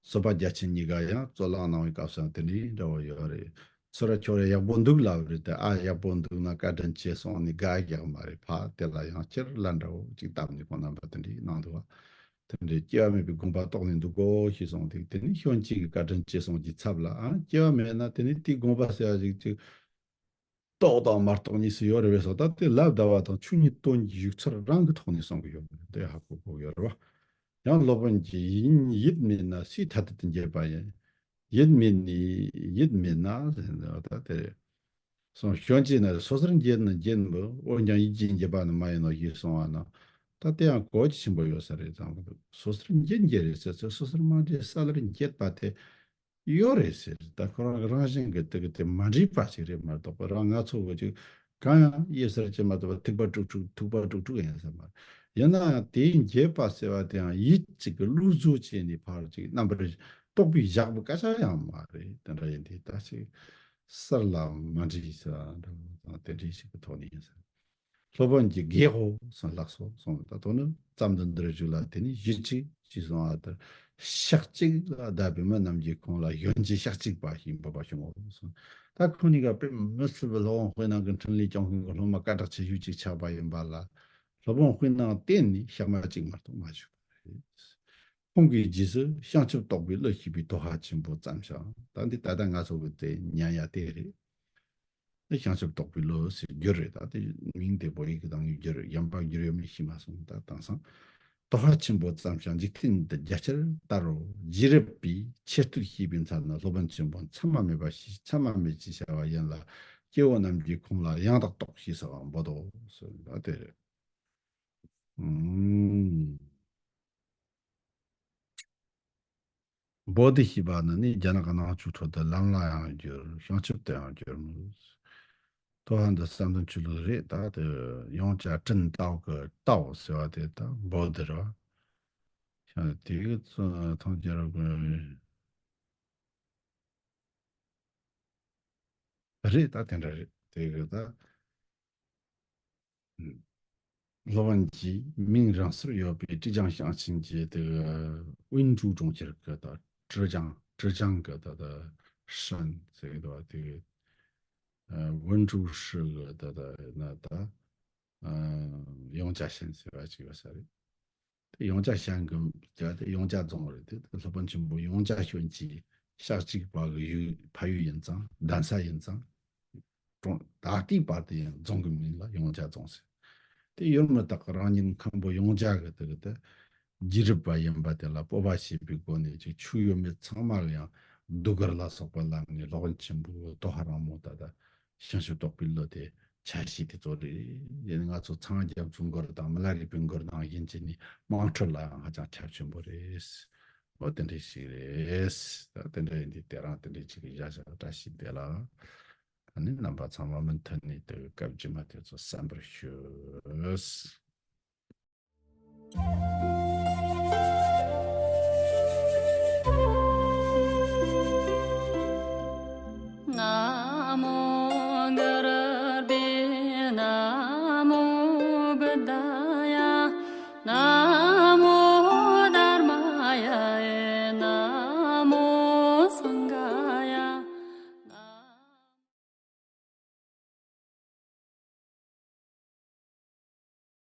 སོ་པ་རྒྱ་ཆེན་གཉིས་ཀ་ཡང་རྩོད་གླེང་གནང་བའི་སྐབས་སུ་ཡང་དེ་འདྲའི་འདྲ་བོ་ཡོད་རེད། ཚུར་ཁྱོད་ར་ཡག་པོ་འདུག་ལབ་རེད་དེ། ཨ་ཡག་པོ་འདུག་ན་བཀའ་དྲིན་ཆེ་གསུངས་ནས་དགའ་རྒྱག་མ་རེད། ཕ་དེ་ལ་ཡང་སྤྱིར་ལན་འདྲ་བོ་ཅིག་བཏབ་ནས་ཁོང་རྣམ་པ་དེ་འདྲའི་གནང་འདུག་བ། དེ་འདྲའི་སྐྱེ་བ་མེད་པའི་དགོངས་པ་རྟོགས་ནས་འདུག་གོ་ཞེས་གསུངས་ཏེ། དེ་ནི་སྐྱོན་ཅི་གི་བཀའ་དྲིན་ཆེ་གསུངས་ཀྱི་ཚབ་ལ། ཨ་སྐྱེ་བ་མེད་ན་དེ་ནི་དེའི་དགོངས་པ་ཟེར་བ་ཞིག་ཅིག་རྟོགས་དང་མ་རྟོགས་གཉིས་སུ་ཡོད་རེད་པས་སོ། ད་དེ་ལབ་བསྡད་པ་དང་ཆོས་ཉིད་དོན་གྱི་ཡིག་ཚུལ་རང་གི་ཐོག་ནས་གསུང་གི་ཡོད་རེད། དེ་ཧ་གོ་དགོས་ཡོད་རེད་བ། ཡང་སློབ་དཔོན་གྱིས། ཡིད་མེད་ན་སུས་ཐ་དད་དུ་འབྱེད་པ་ཡིན། ཡིད་མེད་ནི་ཡིད་མེད་ན་ཟེར་ན་ད་དེ་གསུངས། སྐྱོན་ཅི་ན་སོ་སོར་འབྱེད་ནི་འབྱེད་མི། འོན་ཀྱང་ཡིད་ཀྱིས་འབྱེད་པ་ནི་མ་ཡིན་ནོ་ཞེས་གསུངས་པ་ན། ད་དེ་ཡང་གོ་རྒྱུ་ཆེན་པོ་ཡོད་ས་རེད་བསམ་གི་འདུག། སོ་སོར་འབྱེད་འབྱེད་རེད་ཟེར་ཚེ། སོ་སོར་མ་འབྱེད་ས་ལེར་འབྱེད་པ་དེ་ཡོད་རེད་ཟེར། ད་ཁོ་རང་རང་བཞིན་གྱི་དེ་གི་དེ་མ་འདྲེས་པ་ཞིག་རེད་མ་གཏོགས་པ། རང་ང་ཚོ་གི་ཅིག་གང་ཡང་དབྱེ་ཟེར་གྱི་མ་གཏོགས་པ། ཐིགས་པ་དཀྲུག་དཀྲུག་ཐིགས་པ་དཀྲུག་དཀྲུག་ཡིན་ས་མ་རེད། ཡིན་ན་ཡང་དེའི་འབྱེད་པ་ཟེར་བ་དེ་ཡང་ཡིད་ཅིག་གི་ལུགས་བཟོ་བྱས་ནས་ཕར་ཅིག་རྣམ་པར་རྟོག་པས་བཞག་པ་སྐད་ཆ་ཡང་མ་རེད། དེ་འདྲ་ཡིན་དུས་ད་ཅིག་གསར་ལ་མ་འདྲེས་ས་འདྲ་བོ་དང་དེ་འདྲའི་ཞིག་གི་ཐོག་ནས་ཡིན་ས། སློབ་དཔོན་གྱིས། དགེའོ་ཟེར། ལགས་སོ་གསུངས། ད་དོ་ནི་ཙམ་དུ་འདིར་བཞུགས་ལ་དེ་ནི་གཞི་གཅིག་ཅེས་གསུངས་པ་ལྟར། ཞག་གཅིག་ལ་བསྡད་པའི་མི་རྣམས་ཀྱིས་ཁོང་ལ་གཞོན་གྱི་ཞག་གཅིག་པ་ཞེས་འབོད་པ་བྱུང་ངོ་གསུངས། ད་ཁོང་གཉིས་ཀ་དཔེ་མི་སྲིད་པའི་སློབ་དཔོན་དཔེར་ན་གི་འཕྲིན་ལས་སྐྱོང་མཁན་གྱི་སློབ་མ་སྐད་གྲགས་ཆེ་ཤོས་གཅིག་ཆགས་པ་ཡིན་པ་ལ། སློབ་དཔོན་དཔེར་ན་གཏན་ནས་ཞག་མ་གཅིག་མ་གཏོགས་མ་བཞུགས་པ་རེད། ཁོང་གི་རྗེས་སུ་བྱང་ཆུབ་རྟོགས་པའི་བློ་ཞེས་པའི་དོ་ཧ་ཆེན་པོ་བརྩམས་ཤིང་། ད་འདི་ད་ལྟ་ང་ཚོ་གི་དེ་ཉན་ཡ་དེ་རེད། དེ་བྱང་ཆུབ་རྟོགས་པའི་བློ་ཟེར་བསྒྱུར་རེད། ད་དེ་མིང་དེ་བོད་ཡིག་གི་སྟེང་ནས་བསྒྱུར། གཞན་པ་བསྒྱུར་ཡོད་མེད་ཤེས་མ་སོང་། ད་དེང་སང་དོ་ཧ་ཆེན་པོ་བརྩམས་ཤིང་འཇིག་རྟེན་འདི་རྒྱ་ཆེར་དར་རོ། རྗེས་རབས་པས་ཆེ་བསྟོད་བྱས་པའི་མཚན་ལ། སློབ་དཔོན་ཆེན་པོ་མཚམས་མ་མེད་པ་ཞེས། མཚམས་མ་མེད་ཅེས་བྱ་བ་ཡིན་ལ། སྐྱེ་བོ་རྣམས་ཀྱིས་ཁོང་ལ་ཡང་དག་རྟོགས་ཞེས་བྱ་བ་འབོ་དོ་ཟེར་བ་དེ་རེད། ཨུམ། བོ་དྷི་ཞེས་པ་ནི་ནི་རྒྱ་ནག་གི་ནང་ཆོས་ཁྲོད་དུ་ལམ་ལ་ཡང་བསྒྱུར། བྱང་ཆུབ་ཏུ་ཡང་བསྒྱུར་མོད། དོ་ཧ་འདི་བསམ་གཏན་ཆོས་ལུགས་རེད། ད་དེ་ཡང་བསྐྱར་དྲིན་དག་གི་དག་ཟེར་བ་དེ་ད་བོ་དྷི་རེད་བ། ཡང་དེ་གི་ཐང་རྒྱལ་རབས་རེད། ད་དེ་འདྲ་རེད། དེ་གི་ད། སློབ་དཔོན་གྱི་མིང་རང་སོར་ཡོད་པའི་ཀྲི་ཅང་ཞང་ཆེན་གྱི་དེ་གི་ཝུན་ཀྲུའུ་གྲོང་ཁྱེར་གི་ད་ཀྲི་ཅང་ཀྲི་ཅང་གི་ད་ད་ཧྲན་ཟེར་གི་འདུག་བ། དེ་གི་ཝུན་ཀྲུའུ་ཧྲི་གི་ད་ད་ན་ད་ཡོང་ཅ་ཞན་ཟེར་བ་ཅིག་ཡོད་ས་རེད། དེ་ཡོང་ཅ་ཞན་གི་ད་དེ་ཡོང་ཅ་རྫོང་རེད། དེ་སློབ་དཔོན་ཆེན་པོ་ཡོང་ཅ་ཞོན་གྱི་ཤག་གཅིག་པ་གི་ཡུལ་ཕ་ཡུལ་ཡིན་ཙང་གདན་ས་ཡིན་ཙང་། གྲོང་ད་ལྟའི་བར་དུ་ཡང་རྫོང་གི་མིང་ལ་ཡོངས་རྫོང་ཟེར། དེ་ཡོད་མི་དག་རང་ཉིད་མཁན་པོ་ཡོངས་རྫོང་གི་དེ་གི་དེ་རྒྱུད་རིག་པ་ཡིན་པ་དེ་ལ་སྤོབས་པ་བྱེད་པའི་སྒོ་ནས་ཅིག་ཆོས་ཡོད་མེད་ཚང་མ་ལ་ཡང་གདུགས་དཀར་ལ་སོགས་པ་བླངས་ནས་སློབ་དཔོན་ཆེན་པོ་དོ་ཧ་རང་མོ་ད་ད་བྱང་ཆུབ་རྟོགས་པའི་བློ་དེ་ཆ་ཤས་དེ་ཚོ་རེད། ཡིན་ང་ཚོ་ཚངས་རྒྱ་མཚོའི་མགུར་དང་མི་ལ་རས་པའི་མགུར་ནང་བཞིན་བྱས་ནས་དམངས་ཁྲོད་ལ་ཡང་ཧ་ཅང་ཁྱབ་ཆེན་པོ་རེད། འོ་དེ་འདྲ་ཞིག་རེད། ད་དེ་འདྲ་ཡིན་དུས་དེ་རང་དེ་འདྲ་ཅིག་བཞག་བཞག་བཀྲ་ཤིས་བདེ་ལ། ཨ་ནི་རྣམ་པ་ཚང་མ་མུ་མཐུད་ནས་དེ་གི་སྐབས་རྗེས་མ་དེ་ཚོ་གསན་པར་ཞུ། ན་མོ་གུ་རུ་བྷྱོ། ན་མོ་བུདྡྷ།